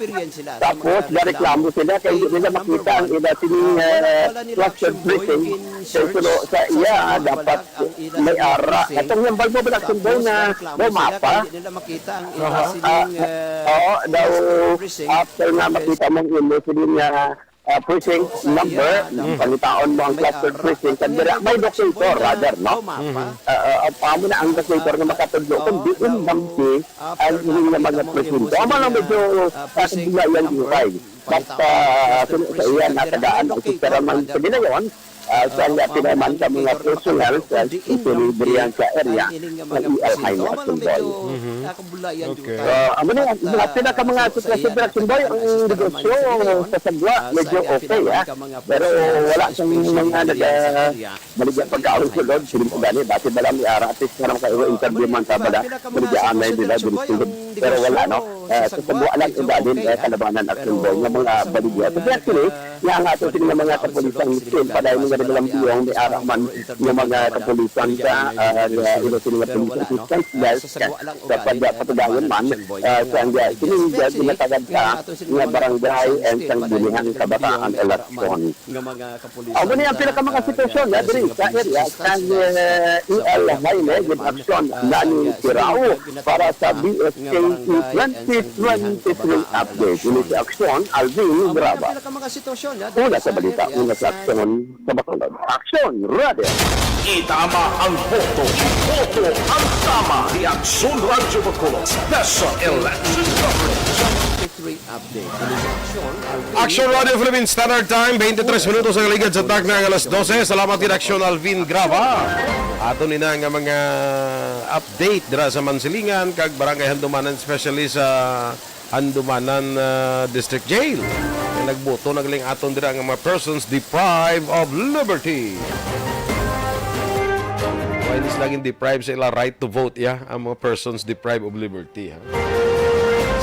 Tapos, nareklamo sila kay hindi nila makita ang ila sini, uh, cluster precinct. Kay suno sa iya, dapat may ara. Katong yung balbo ba Action Boy na mo mapa? Aha. Ah, oo, daw, after nga makita mong imo sini nga ah, precinct number, Mhm. pangitaon mo ang cluster precinct, kag dira may locator, rather, no? Mhm. Ah, ah, ah, amo na ang locator nga makatudlo kung diin bangki ang ining nga mga presinto. Amo lang medyo, ah, kabulayan di kay. Basta, ah, kung sa iya, natagaan ang sistema man sa ginayon, ah, sa nga pinaman sa mga personnel sa equilibrium sa area ng E L Jaime Action Boy. Mhm. Okay. So, amo ni, ang mga pila ka mga sitwasyon sa Action Boy, ang negosyo sa sagwa, medyo okay, ah. Pero wala sang mga naga-, maligya pagkaon sulod, siling ko gani, bati bala may ara, at least, parang kayo interview man sa bala, maligya anay nila, diri sulod. Pero wala, no? Eh, sa sagwa lang, ang dali, eh, kalabanan, Action Boy, nga mga baligya. So, actually, nga ang ato sila nga mga kapulisan, still, padayon nga rin lang biyong, may ara man nga mga kapulisan sa, ah, nga ilo sila nga police assistance desk, sa pag-, patugayon man, ah, sa nga, kini nga ginatawag ka nga barangay and sangguniang kabataan election. Amo ni ang pinaka mga sitwasyon nga diri sa area sa, eh, E L Jaime, gid aksyon na ni Tirao para sa B S K E twenty twenty-three update. Ini si Aksyon Alvin Graba. Una sa balita, una sa aksyon sa Bacolod. Aksyon, Radyo. Itama ang boto. Boto ang tama ni Aksyon Radyo Bacolod. Special Election Coverage. Action Radio Philippines Standard Time, twenty-three minutos ang ligad sa takna nga alas dose. Salamat gid, Action Alvin Graba. Ato ni na nga mga update dira sa Mansilingan kag Barangay Handumanan, especially sa Handumanan, ah, District Jail. Nga nagboto, nagling aton dira nga mga persons deprived of liberty. Why is laging deprived sa ila right to vote, ya? Ang mga persons deprived of liberty, ha?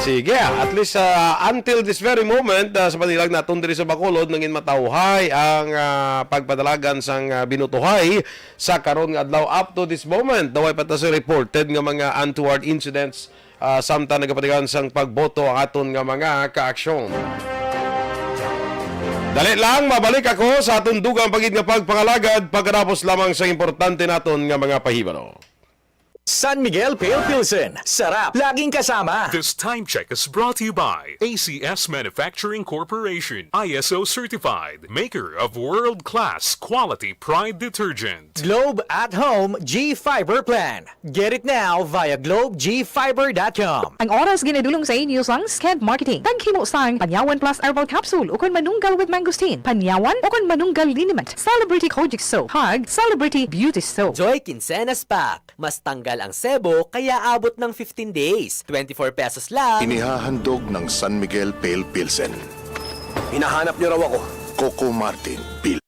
Sige, ah, at least, ah, until this very moment, ah, sa panilag naton diri sa Bacolod, nangin matawhay ang, ah, pagpadalagan sang, ah, binutuhay sa karon nga adlaw. Up to this moment, daw ay pa ta sa reported nga mga untoward incidents, ah, samtang nagapatigayon sang pagboto ang aton nga mga kaaksyon. Dali lang, mabalik ako sa aton dugang pa gid nga pagpangalagad pagkatapos lamang sa importante naton nga mga pahibalo. San Miguel Pale Pilsen. Sarap. Laging kasama. This time check is brought to you by A C S Manufacturing Corporation, I S O certified, maker of world-class quality Pride detergent. Globe at Home G Fiber Plan. Get it now via globe g fiber dot com. Ang oras ginadulong sa inyo sang Sked Marketing. Taghimo sang Panyawan Plus Herbal Capsule ukon Manunggal with Mangosteen, Panyawan ukon Manunggal Liniment, Celebrity Kojic Soap, kag Celebrity Beauty Soap. Joy Quincenas Pack. Mas tanggal ang sebo, kaya abot ng fifteen days. Twenty-four pesos lang. Inihahandog ng San Miguel Pale Pilsen. Hinahanap niyo raw ako. Coco Martin Pil-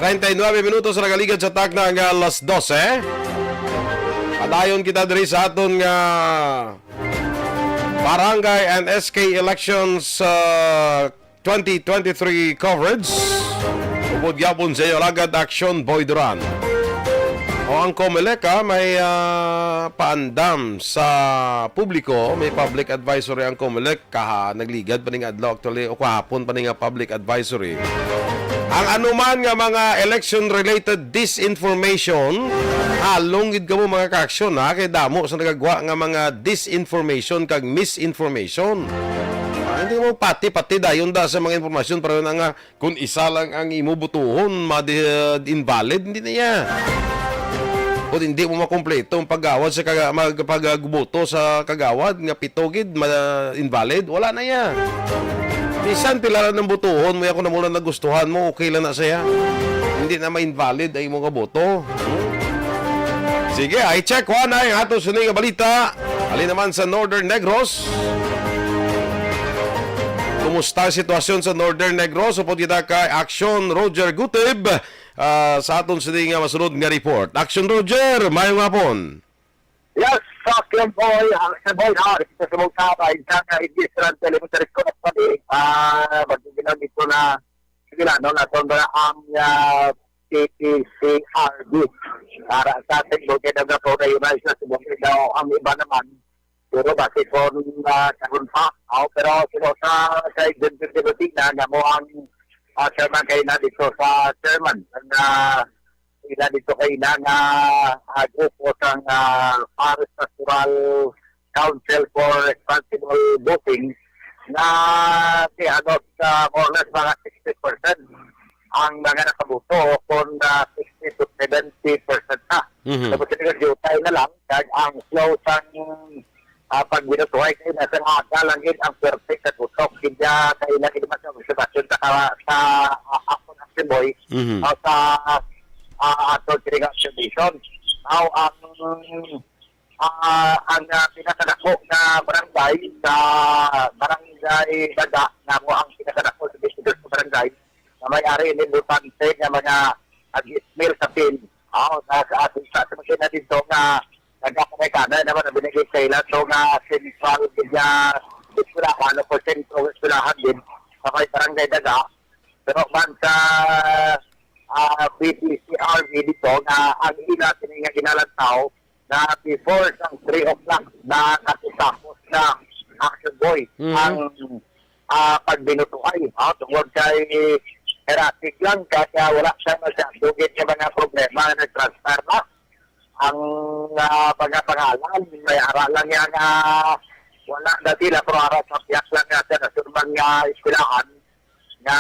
Treinta y nueve minutos na nagaligad sa takna nga alas dose. Padayon kita diri sa aton nga Barangay and S K Elections, ah, twenty twenty-three coverage. Upod gyapon sa iyo, Lagad Action Boy Duran. O ang Comelec, ah, may, ah, paandam sa publiko, may public advisory ang Comelec. Kaha, nagligad pa ning adlaw actually, o kahapon pa ni nga public advisory. Ang anuman nga mga election-related disinformation, halong gid kamo, mga ka-aksyon, ha, kay damo sa nagagwa nga mga disinformation kag misinformation. Ah, hindi mo pati-pati dayon da sa mga impormasyon, pero na nga, kung isa lang ang imo butuhon, madi-, invalid, hindi na iya. Kung hindi mo makompleto ang paggawad sa kaga-, mag-, pagbuto sa kagawad nga pito gid ma-, invalid, wala na iya. Bisan pila lang ang butuhon mo, ako na muna nagustuhan mo, okay lang na siya. Hindi na ma-invalid ang imong boto. Sige, i-check one ay ato sini nga balita. Ali naman sa Northern Negros. Kumusta ang sitwasyon sa Northern Negros? Upod kita kay Action Roger Gutib, ah, sa aton sini nga masunod nga report. Action Roger, mayong hapon. Yes, sa Action Boy, ah, Action Boy, ah, sa Sumog Tabay, sa Eastern Elementary School, pati, ah, magbibilang dito na, sige lang, no, naton ba ang, ah, P P C R D. Para sa ating bukid ang gapo na yun ay sa Sumog daw ang iba naman. Pero base kon, ah, karon pa, oh, pero sino sa, sa executive na, na mo ang, ah, chairman kayo na dito sa chairman, ang, ah, ila dito kayo na, nga, ah, grupo sang, ah, Forest Pastoral Council for Responsible Boating na si, ano, sa more or less mga sixty percent ang mga nakabuto, o kung, ah, sixty to seventy percent na. Mhm. Tapos, sige, jutay na lang, kag ang flow sang, ah, pagbinutuhay kay nasa aga lang gid ang perfect sa tutok. Kaya kay lagi naman sa obserbasyon sa, sa, ah, ako na si Boy, Mhm. ah, sa, ah, ato training observation. Now, ang, ah, ang, ah, pinakadako nga barangay sa barangay Daga, na mo ang pinakadako sa distrito sa barangay, na may ari ini butante nga mga ag-ismil sa pin. Oh, sa, sa ating sa ating mga dito nga nagkakamay-kamay naman ang binigay sa ila. So, nga central nga eskwelahan o sentro nga eskwelahan din sa may barangay Daga. Pero man sa, ah, P P C R V dito nga ang ila sini nga ginalantaw na before sang three o'clock na natapos na, Action Boy, Mhm. ang, ah, pagbinutuhay, ah, tungod kay erratic lang, kaya wala siya masyado gid nga mga problema, nag-transfer na ang, ah, mga pangalan. May ara lang niya nga wala na sila, pero ara sa biyak lang nga siya nasunman nga eskwelahan nga,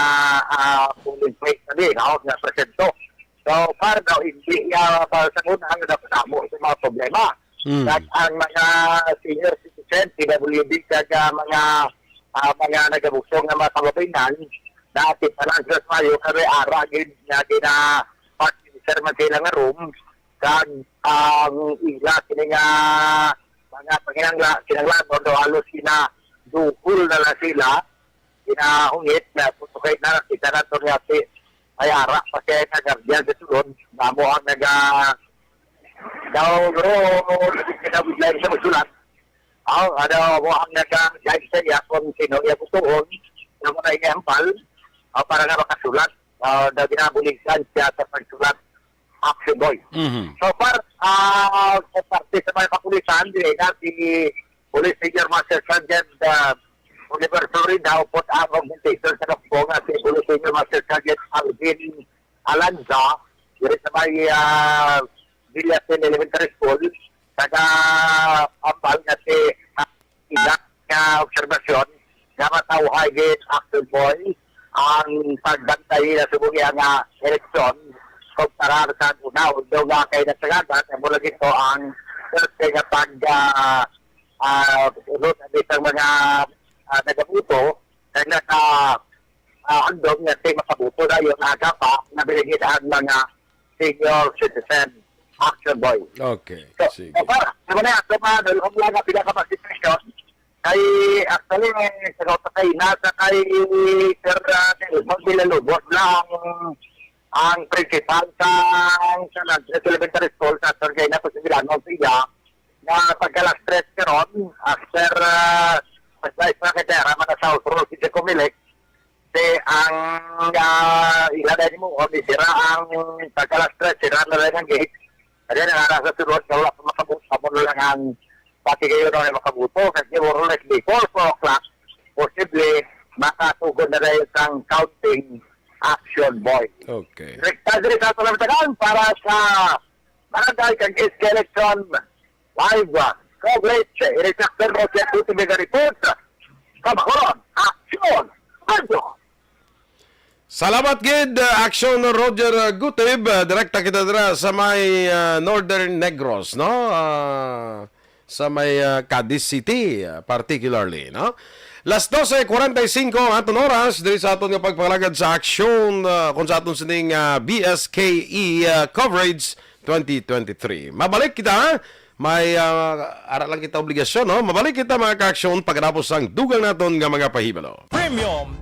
ah, polling place na din, oh, nga presento. So, para daw hindi niya, para sa una, ang nagpasamo sa mga problema. Mm. At ang mga senior citizen, P W D, kag, ah, mga, ah, mga nagabuso nga mga kababayan, dati pa lang sa Mayo, kami ara gid nga gina-, pag-, sir, man sila nga room, kag ang ila sini nga mga panginangla-, kinanglan, although halos ginaduhol na lang sila, ginahungit na putukay na kita na to nga si may ara pa siya nga guardian sa sulod, namo ang naga daw ro kinabudlay sa magsulat. Aw, ano mo ang naga guide sa iya kung sino iya butuon, na mo na iya hambal, ah, para nga makasulat, ah, daw ginabuligan siya sa pagsulat. Action Boy. Mhm. So far, ah, sa parte sa mga kapulisan, di na si Police Senior Master Sergeant, ah, Oliver Florida, upod ang augmentation sa Kapko nga si Police Senior Master Sergeant Alvin Alanza, diri sa may, ah, Villasin Elementary School, taga Ambal nga si, ah, ila nga obserbasyon nga matawhay gid, Action Boy, ang pagbantay na subong iya nga eleksyon kung para sa una, although nga kay nasagada, amo lagi to ang first day nga pag, ah, ah, root ang isang mga, ah, nagabuto, kay naka, ah, andom nga si makabuto dayon aga pa, nabiligid ang mga senior citizen. Action Boy. Okay, So, sige. So, para, naman na, ito nga, nalong lang ang pinakamasitwasyon. Kay, actually, sa kautapay, nasa kay Sir, ah, Nelson Villalobos lang ang principal sang San Andres Elementary School sa San Jacinto Posibilano siya nga pagka alas tres karon, after, ah, advice na kay Tera, mga sa House Rules sa Comelec, si ang, ah, ila na mo, o, sira ang pagka alas tres, sira na rin ang gate. Kaya na nga sa sunod, nga wala pa makabuto, amo na lang ang pati kayo na makabuto, kasi more or less before four o'clock, posible makatugon na rin ang counting action, boy. Okay. Direkta diri sa Talamtagan para sa Barangay kag S K Election Live, ah, Coverage. Ini si Actor Roger Tuti, may report. Sa Bacolod, Action Radio. Salamat gid, uh, Action Roger, uh, Gutib. Uh, direkta kita dira sa may, uh, Northern Negros, no? Uh, sa may, uh, Cadiz City, uh, particularly, no? Las doce cuarenta y cinco ang aton oras diri sa aton nga pagpangalagad sa Action, uh, kung sa aton sining, uh, B S K E, uh, coverage twenty twenty-three. Mabalik kita, ha? May, ah, ara lang kita obligasyon, no? Mabalik kita, mga ka-aksyon, pagkatapos sang dugang naton nga mga pahibalo. Premium.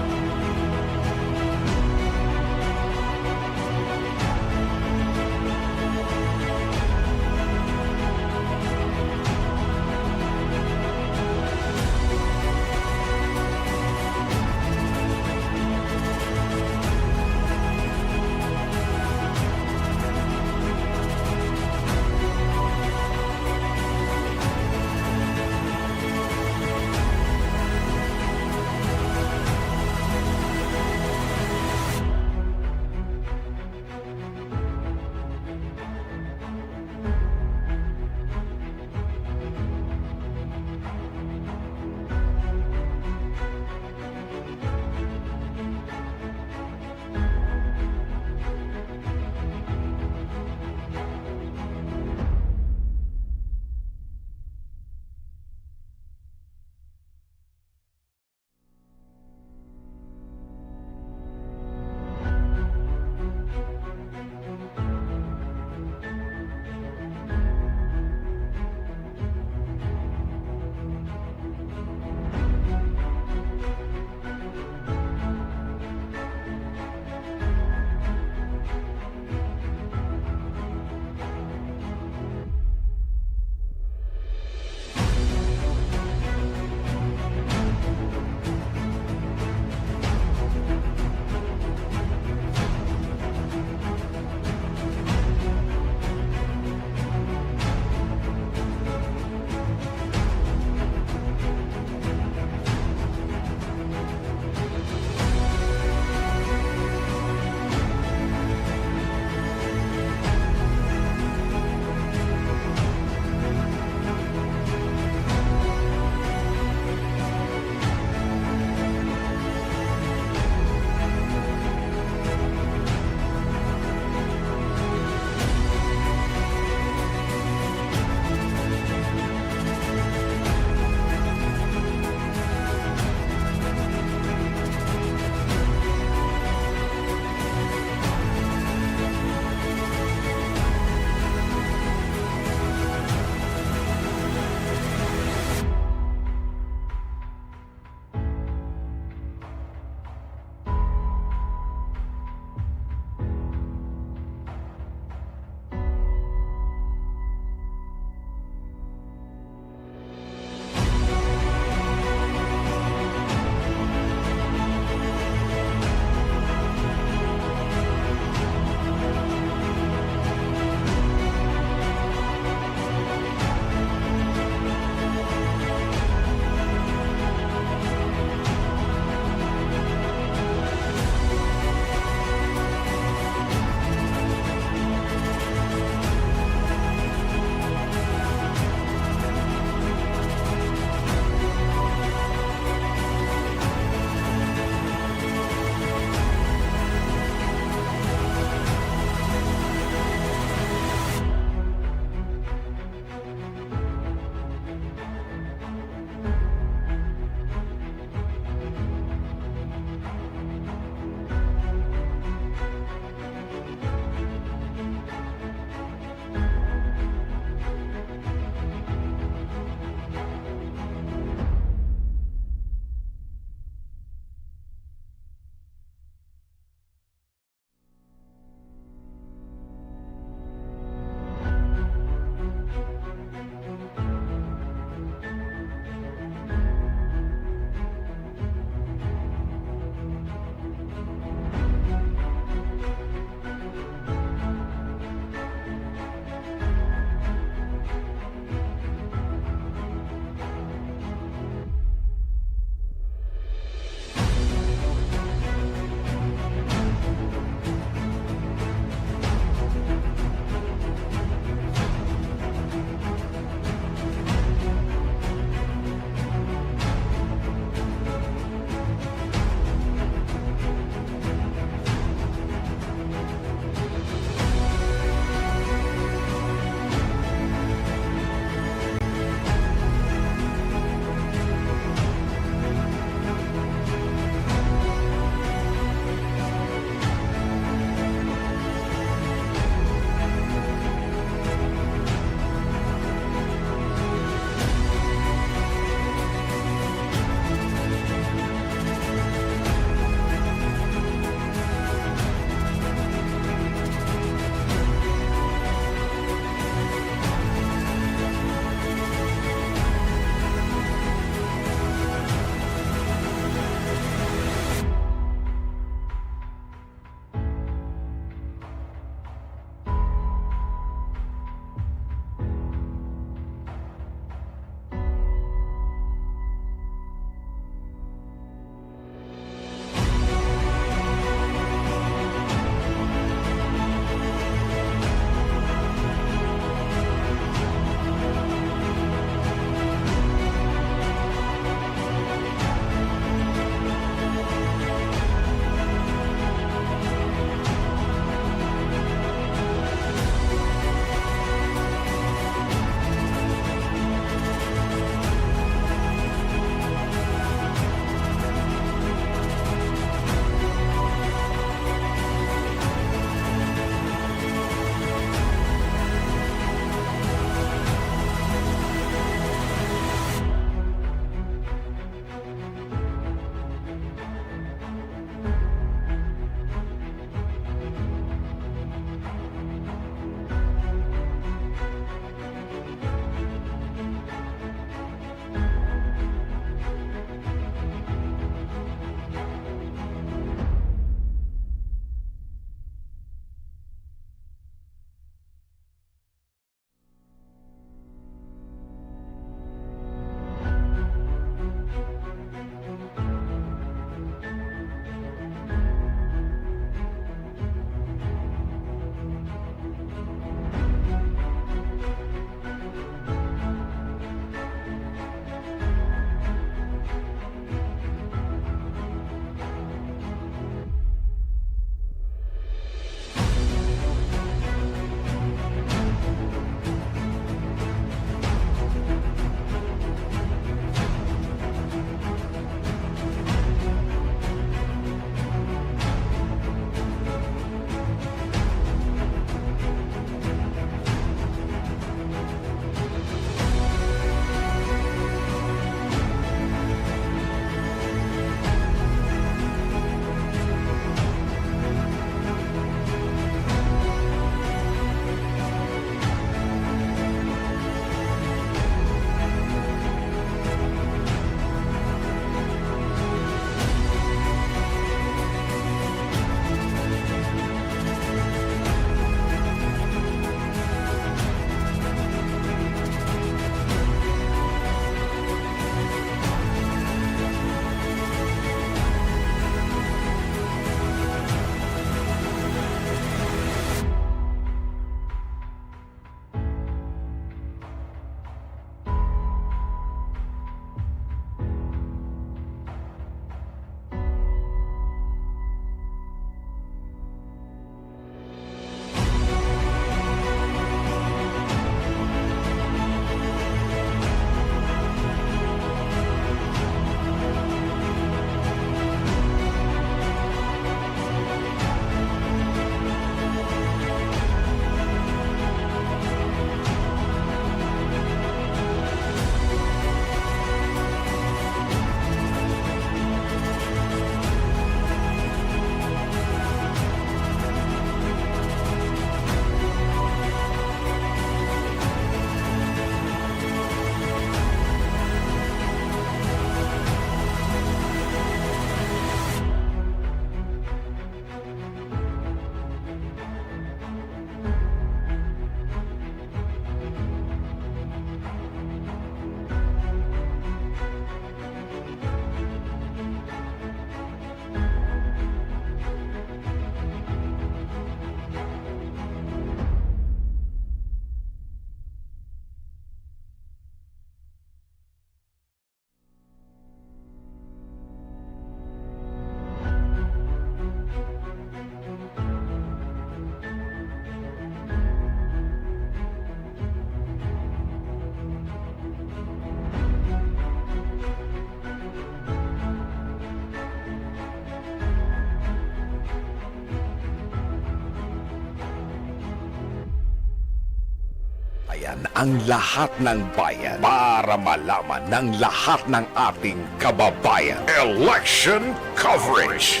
Ang lahat ng bayan para malaman ng lahat ng ating kababayan. Election coverage.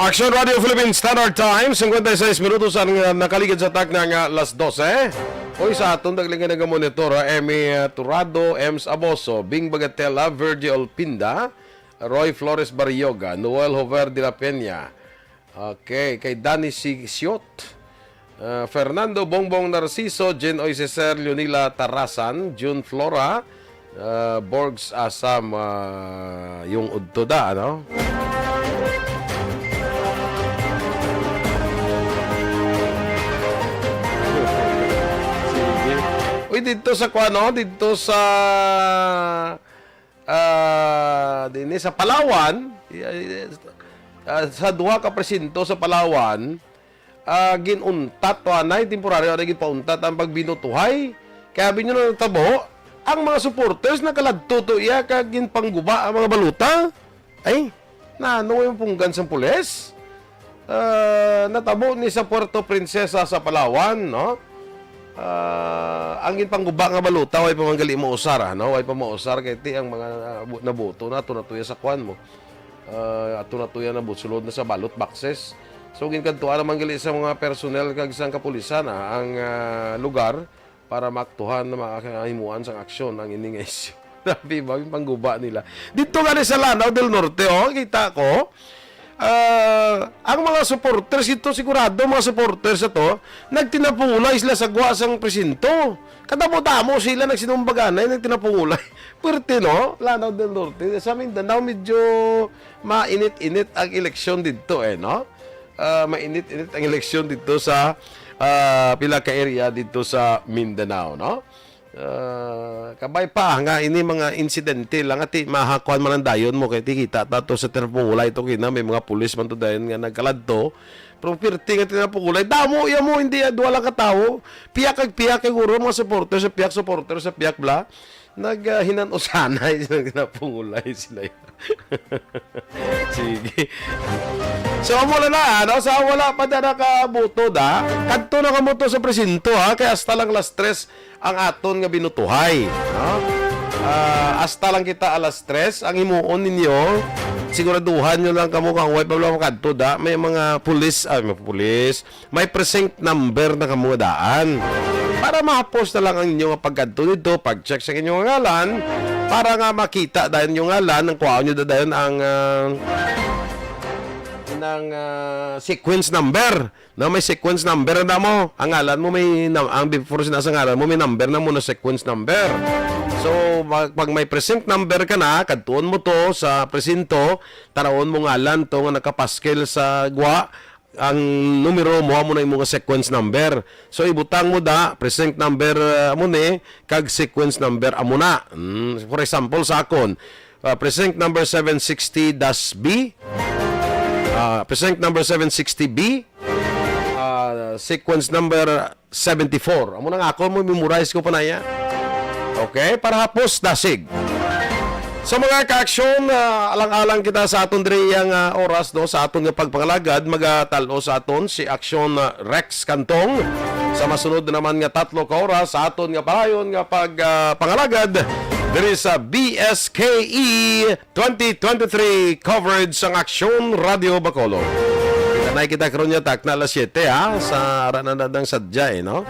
Action Radio Philippine Standard Time, singkwenta y seis minutos ang, uh, nakaligid sa takna nga alas dose. Uy, sa aton daglingan nga monitor, uh, Emmy, uh, Turado, Ems Aboso, Bing Bagatela, Virgil Pinda, Roy Flores Barrioga, Noel Hover de la Peña, okay, kay Danny Si-, Siot, uh, Fernando Bongbong Narciso, Jen Oy Ceser, Leonila Tarasan, June Flora, uh, Borgs Asam, uh, yung udto da, ano? Uy, dito sa kuano, dito sa, ah, dinhi sa Palawan, ah, sa duha ka presinto sa Palawan, ah, ginuntat to anay, temporaryo anay ginpauntat ang pagbinutuhay. Kaya abi nyo na natabo, ang mga supporters nakaladto to iya kag ginpangguba ang mga balota. Ay, nano yung punggan sang pulis? Ah, natabo ni sa Puerto Princesa sa Palawan, no? Ah, ang ginpangguba nga balota, way pa man gali mausar, ah, no? Way pa mausar kay ti ang mga, ah, bu-, nabuto na, ato na tuya sa kwan mo. Ah, ato na tuya na bu-, sulod na sa ballot boxes. So, ginkadtuan naman gali sa mga personnel kag sang kapulisan, ah, ang, ah, lugar para maaktuhan na mahimuan sang aksyon ang ining isyu. Grabe ba yung pangguba nila? Dito nga ni sa Lanao del Norte, oh, kita ko, ah, ang mga supporters ito, sigurado mga supporters ito, nagtinapungulay sila sa gwa sang presinto. Kadamo-damo sila nagsinumbaganay, nagtinapungulay. Pwerte, no? Lanao del Norte. Sa Mindanao, medyo mainit-init ang eleksyon dito, eh, no? Ah, mainit-init ang eleksyon dito sa, ah, pila ka area dito sa Mindanao, no? Ah, kabay pa nga ini mga insidente lang, ati mahakuan man ang dayon mo kay tikita ta to sa tinapungulay to kina may mga pulis man to dayon nga nagkaladto. Pero pirti nga tinapungulay, damo iya mo, hindi, ah, duha lang ka tawo. Piyak kag piyak kay guro mga supporter sa piyak, supporter sa piyak bla. Nag, ah, hinan-usanay sila, tinapungulay sila. Sige. So, amo na na, ano? Sa wala pa na nakabuto da, kadto na kamo to sa presinto, ha? Kay hasta lang alas tres ang aton nga binutuhay, no? Ah, hasta lang kita alas tres. Ang himuon ninyo, siguraduhan nyo lang kamo kung way pa lang makadto da. May mga pulis, ah, may pulis, may precinct number na kamo nga daan. Para mahapos na lang ang inyo nga pagkadto dito, pag-check sa inyong ngalan, para nga makita dayon yung ngalan, ang kuhaon nyo dayon ang, ah, ng, ah, sequence number. No, may sequence number na mo. Ang ngalan mo may nam-, ang before sina sa ngalan mo may number na mo na sequence number. So, pag, pag may precinct number ka na, kadtuon mo to sa presinto, tarawon mo ngalan to nga nakapaskil sa gwa, ang numero mo amo na imo nga sequence number. So, ibutang mo da precinct number, uh, mo ni, kag sequence number amo na. Mm, for example, sa akon, uh, precinct number seven sixty dash B, uh, precinct number seven sixty B, uh, sequence number seventy-four. Amo na nga ako, mo memorize ko pa na iya. Okay, para hapos, dasig. Sa mga kaaksyon, ah, alang-alang kita sa aton diri nga oras, no, sa aton nga pagpangalagad, magatal-o sa aton si Aksyon, ah, Rex Cantong. Sa masunod naman nga tatlo ka oras, sa aton nga palayon nga pag, ah, pangalagad diri sa B S K E twenty twenty-three coverage sang Aksyon Radio Bacolod. Kita na kita karon niya, takna alas siyete, ha? Sa ara na nadang sadya, eh, no?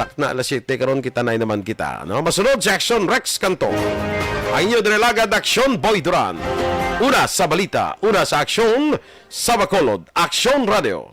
Takna alas siyete karon, kita na naman kita, no? Masunod si Aksyon Rex Canto. Ang inyo diri lagad, Aksyon Boy Duran. Una sa balita, una sa aksyon, sa Bacolod, Aksyon Radio.